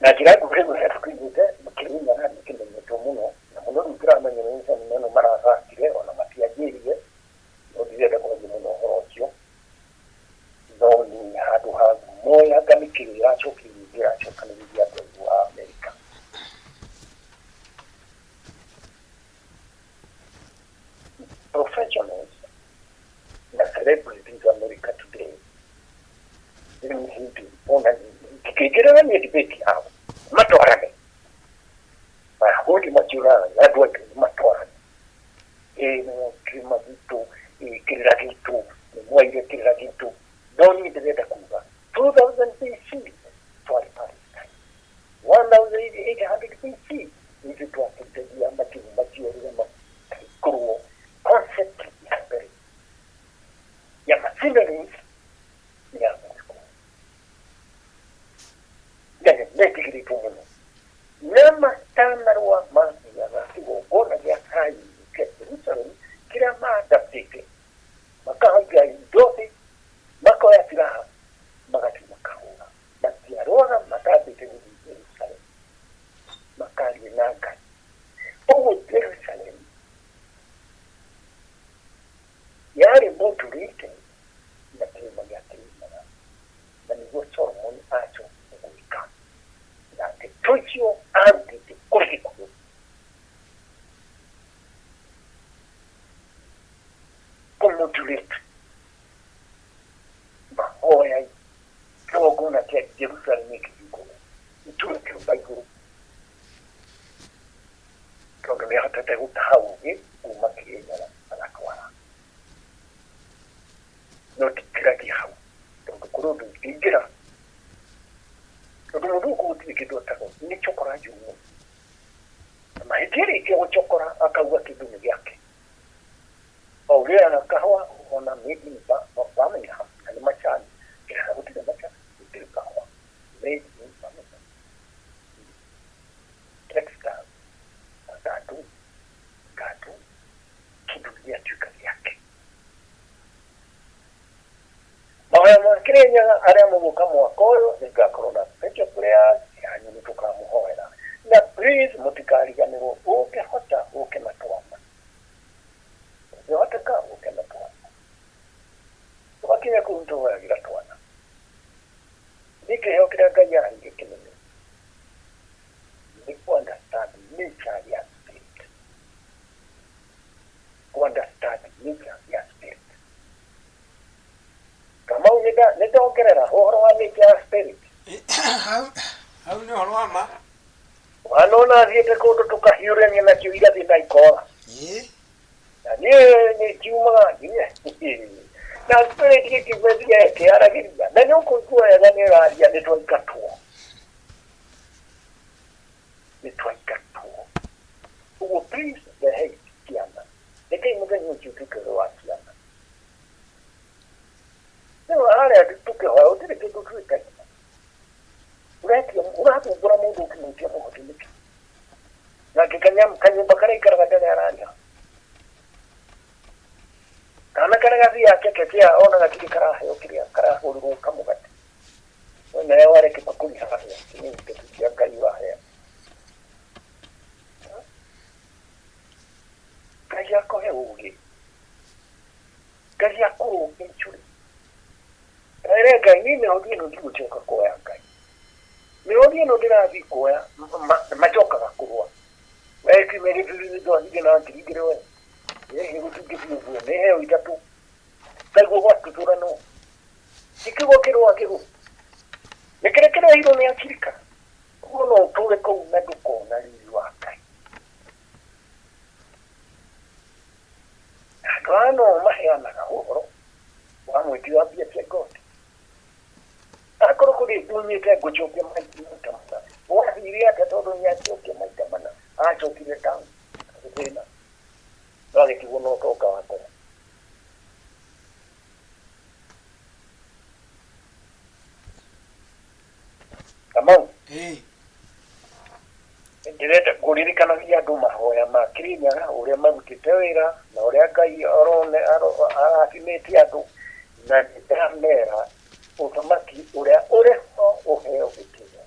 Na njĩra nguhĩ ũrĩa tũkĩiguĩte Kĩrĩnyaga nĩ kĩmenyetwo mũno na mũno rĩu kĩramenywo nĩ mĩcemanio ĩno marathakire ona matianjĩrie, no ndirenda kwaria mũno ũhoro ũcio, no nĩ handũ ha moyaga nĩ kĩrĩa ĩracokereria ĩracokanĩrĩria andũ airũ a Amerika. Professionals na celebrities America today rĩu hĩndĩ ona ndingĩingĩrĩra niĩ debate yao matwarane mahũri matiũraga andũ aingĩ nĩ matwarane ĩĩ nĩ kĩrĩma gitũ, ĩĩ kĩrĩra gitũ, nĩ mwaire kĩrĩra gitũ, no niĩ ndĩrenda kuga 2000 BC twarĩ Palestine, 1800 BC ithuĩ twateithagia matimũ macio rĩrĩa makĩkorwo concept ya mbere ya machineries ya Mũgĩkũyũ na nĩ metigĩrĩtwo mũno na matanarũa mathiaga kĩgongona gĩa Kayuni kĩa Jerusalem kĩrĩa maadaptĩte makahaiga indo thĩ makoya silaha magathiĩ makahũra matiarũaga matambĩte gũthiĩ Jerusalem makarie na Ngai. Ũguo Jerusalem yarĩ modulated na kĩrĩma gĩa Kĩrĩnyaga na nĩguo Solomon acokire gwĩka na ndeto icio arutĩte kũrĩ Gĩkũyũ. Kũmodulate mahoya kĩgongona kĩa Jerusalem gĩkĩhingũrwo gĩture kĩũmba igũrũ tondũ nĩ ahotete gũtaha ũgĩ kuma Kĩrĩnyaga agatwara, no ndingĩragia hau tondũ kũrĩ ũndũ ingĩingĩra tondũ mũndũ ũkũ gũtirĩ kĩndũ atagwo nĩ cokora njũru mũno na mahĩtia rĩngĩ gũcokora akauga kĩndũ nĩ gĩake o ũrĩaga kahũa ona made in Birmingham na nĩ macani kĩrĩa gũtirĩ macani gũtirĩ kahũa made in Birmingham textile matatu ngatu kĩndũ gĩatuĩka gĩake. Mahoya ma Kĩrĩnyaga arĩa mũgũka mwaka ũyũ nĩngakorwo na special prayers yanyu nĩ tũkamũhoera na please mũtikariganĩrwo ũngĩhota ũke na twana ũngĩhoteka ũke na twana tũgakinya kũu nĩtũhoyagĩra twana nĩ kĩheo kĩrĩa Ngai aheire kĩnene nĩ kũ understand nature ya spirit, kũ understand nature ya spirit. Kamau nĩ ndongerera ũhoro wa nature ya spirit. Hau nĩ ũhoro wa ma. Wanona thiĩte kũndũ tũkahiũrania nakĩo igathiĩ na ikora. Ĩĩ. Na niĩ nĩ ngiumaga nginya na spirit gĩkĩgwethia ĩkĩaragĩria na nĩ ũkũigua wega nĩ ĩraria nĩ twaingatwo nĩ twaingatwo. Ũguo please rehei ciana rekei mũthenya ũcio ũtuĩke ũrĩ wa ciana. Rĩu harĩa tũkĩhoya gũtirĩ kĩndũ twĩkagia ũretia ũrathumbũra mũndũ ũkĩmwĩtia mũhothi nĩkĩ nake kanyũmba karĩa aikaraga ndarĩ ararĩha kana karĩa gathiaga kekekea ona gatirĩ karaheo kĩrĩa karahũrĩrwo kamũgate we nawe ware kĩbakũri harĩa nĩ ndeto cia Ngai wahea Ngai akũhe ũgĩ Ngai akũrũnge icũrĩ ere Ngai niĩ mĩhothi ĩno ndigũcoka kuoya Ngai mĩhothi ĩno ndĩrathiĩ kuoya macokaga kũrũa we kiumia gĩthiĩ ndwathire na ngiri igĩrĩ we ĩĩ gũtingĩthiĩ ũguo nĩ heo ithatũ kaiguo gwatutũra no gĩkĩgwo kĩrũa kĩgũ nĩ kĩrĩa kĩrehirwo nĩ Abirika ũguo no ũtũre kũu na ndũkona riri wa Ngai. Andũ aya no maheanaga ũhoro wa mwĩti wa mbia cia ngoti akorwo kũrĩ ndunyĩte ngũcokia maita mana wathire atĩa tondũ nĩacokia maita mana acokire down agĩthĩna no agĩtigwo na ũtonga wa mbere. Kamau Ĩĩ. Ndĩrenda kũririkanagia andũ mahoya ma Kĩrĩnyaga ũrĩa marutĩte wĩra na ũrĩa Ngai arathimĩte andũ na nĩndamera ũthamaki ũrĩa ũrĩ ho ũheo gĩtĩo.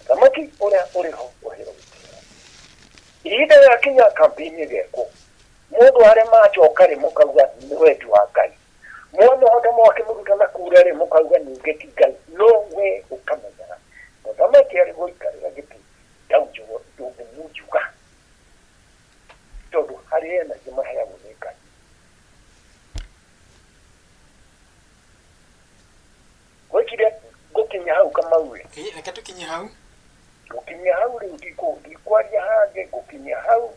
Mũthamaki ũrĩa ũrĩ ho ũheo gĩtĩo. Ihinda rĩakinya campaign ĩgekwo, mũndũ arĩa macoka rĩ mũkauga nĩ wendi wa Ngai. Mwamũhota mwakĩmũruta na kura rĩ mũkauga ningĩ ti Ngai. No we ũkamenyaga mũthamaki arĩ gũikarĩra gĩtĩ ndũngĩmunjuga tondũ harĩ ena ingĩ maheagwo nĩ Ngai. Gwekire ngũkinya hau Kamau ĩ. Ĩĩ, reke tũkinye hau. Ngũkinya hau rĩu ndikwaria hangĩ ngũkinya hau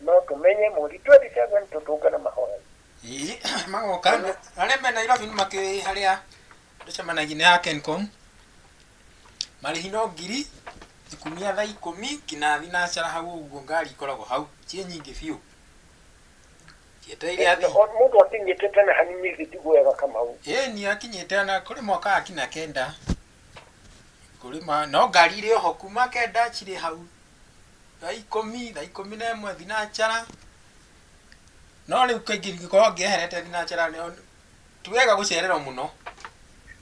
no tũmenye mweri 27 tũtũngane mahoya. Ĩĩ, magoka arĩa me Nairobi nĩ makĩũĩ harĩa tũcemanagia nĩ ha Kencom. Marĩhi no 10,000 thaa 10 nginya thinacara hau ũguo ngari ikoragwo hau ciĩ nyingĩ biũ. Cietereire athii. Mũndũ akinyĩte tene hanini thĩ ti wega Kamau. Ĩĩ ni akinyĩte ona kũrĩ mwaka wa kinya 9 kũrĩ ma no ngari irĩ oho kuma 9 cirĩ hau thaa 10 thaa 11 thinacara no rĩu kaingĩ ingĩkorwo ngĩeherete thinacara ti wega gũcererwo mũno.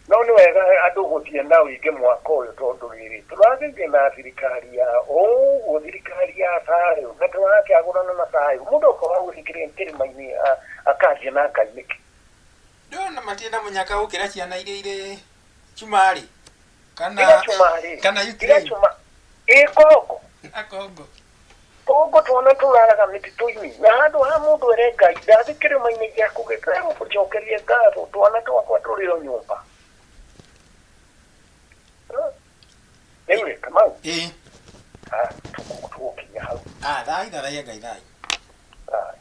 No nĩ wega andũ gũthiĩ na ũingĩ mwaka ũyũ tondũ rĩrĩ tũragĩire na thirikari ya ũguo thirikari ya thayũ na tũrakĩagũrana na thayũ mũndũ okorwo agũthikĩrĩria kĩrĩma-inĩ akanjia na Ngai nĩkĩ? Ndona matirĩ na mũnyaka gũkĩra ciana iria irĩ Cumarĩ kana Tiga Cumarĩ kana tiga Ukraine Cuma ĩ Kongo. Na Kongo. Kongo twana tũraraga mĩtitũ-inĩ na handũ ha mũndũ ere Ngai ndathi kĩrĩma-inĩ gĩaku gĩtegũgũcokeria ngatho twana twakwa tũrĩ o nyũmba. Rĩu rĩ Kamau. Ĩĩ. Tũgũkinya hau. Ah, thai thathaiya Ngai thai. Thai.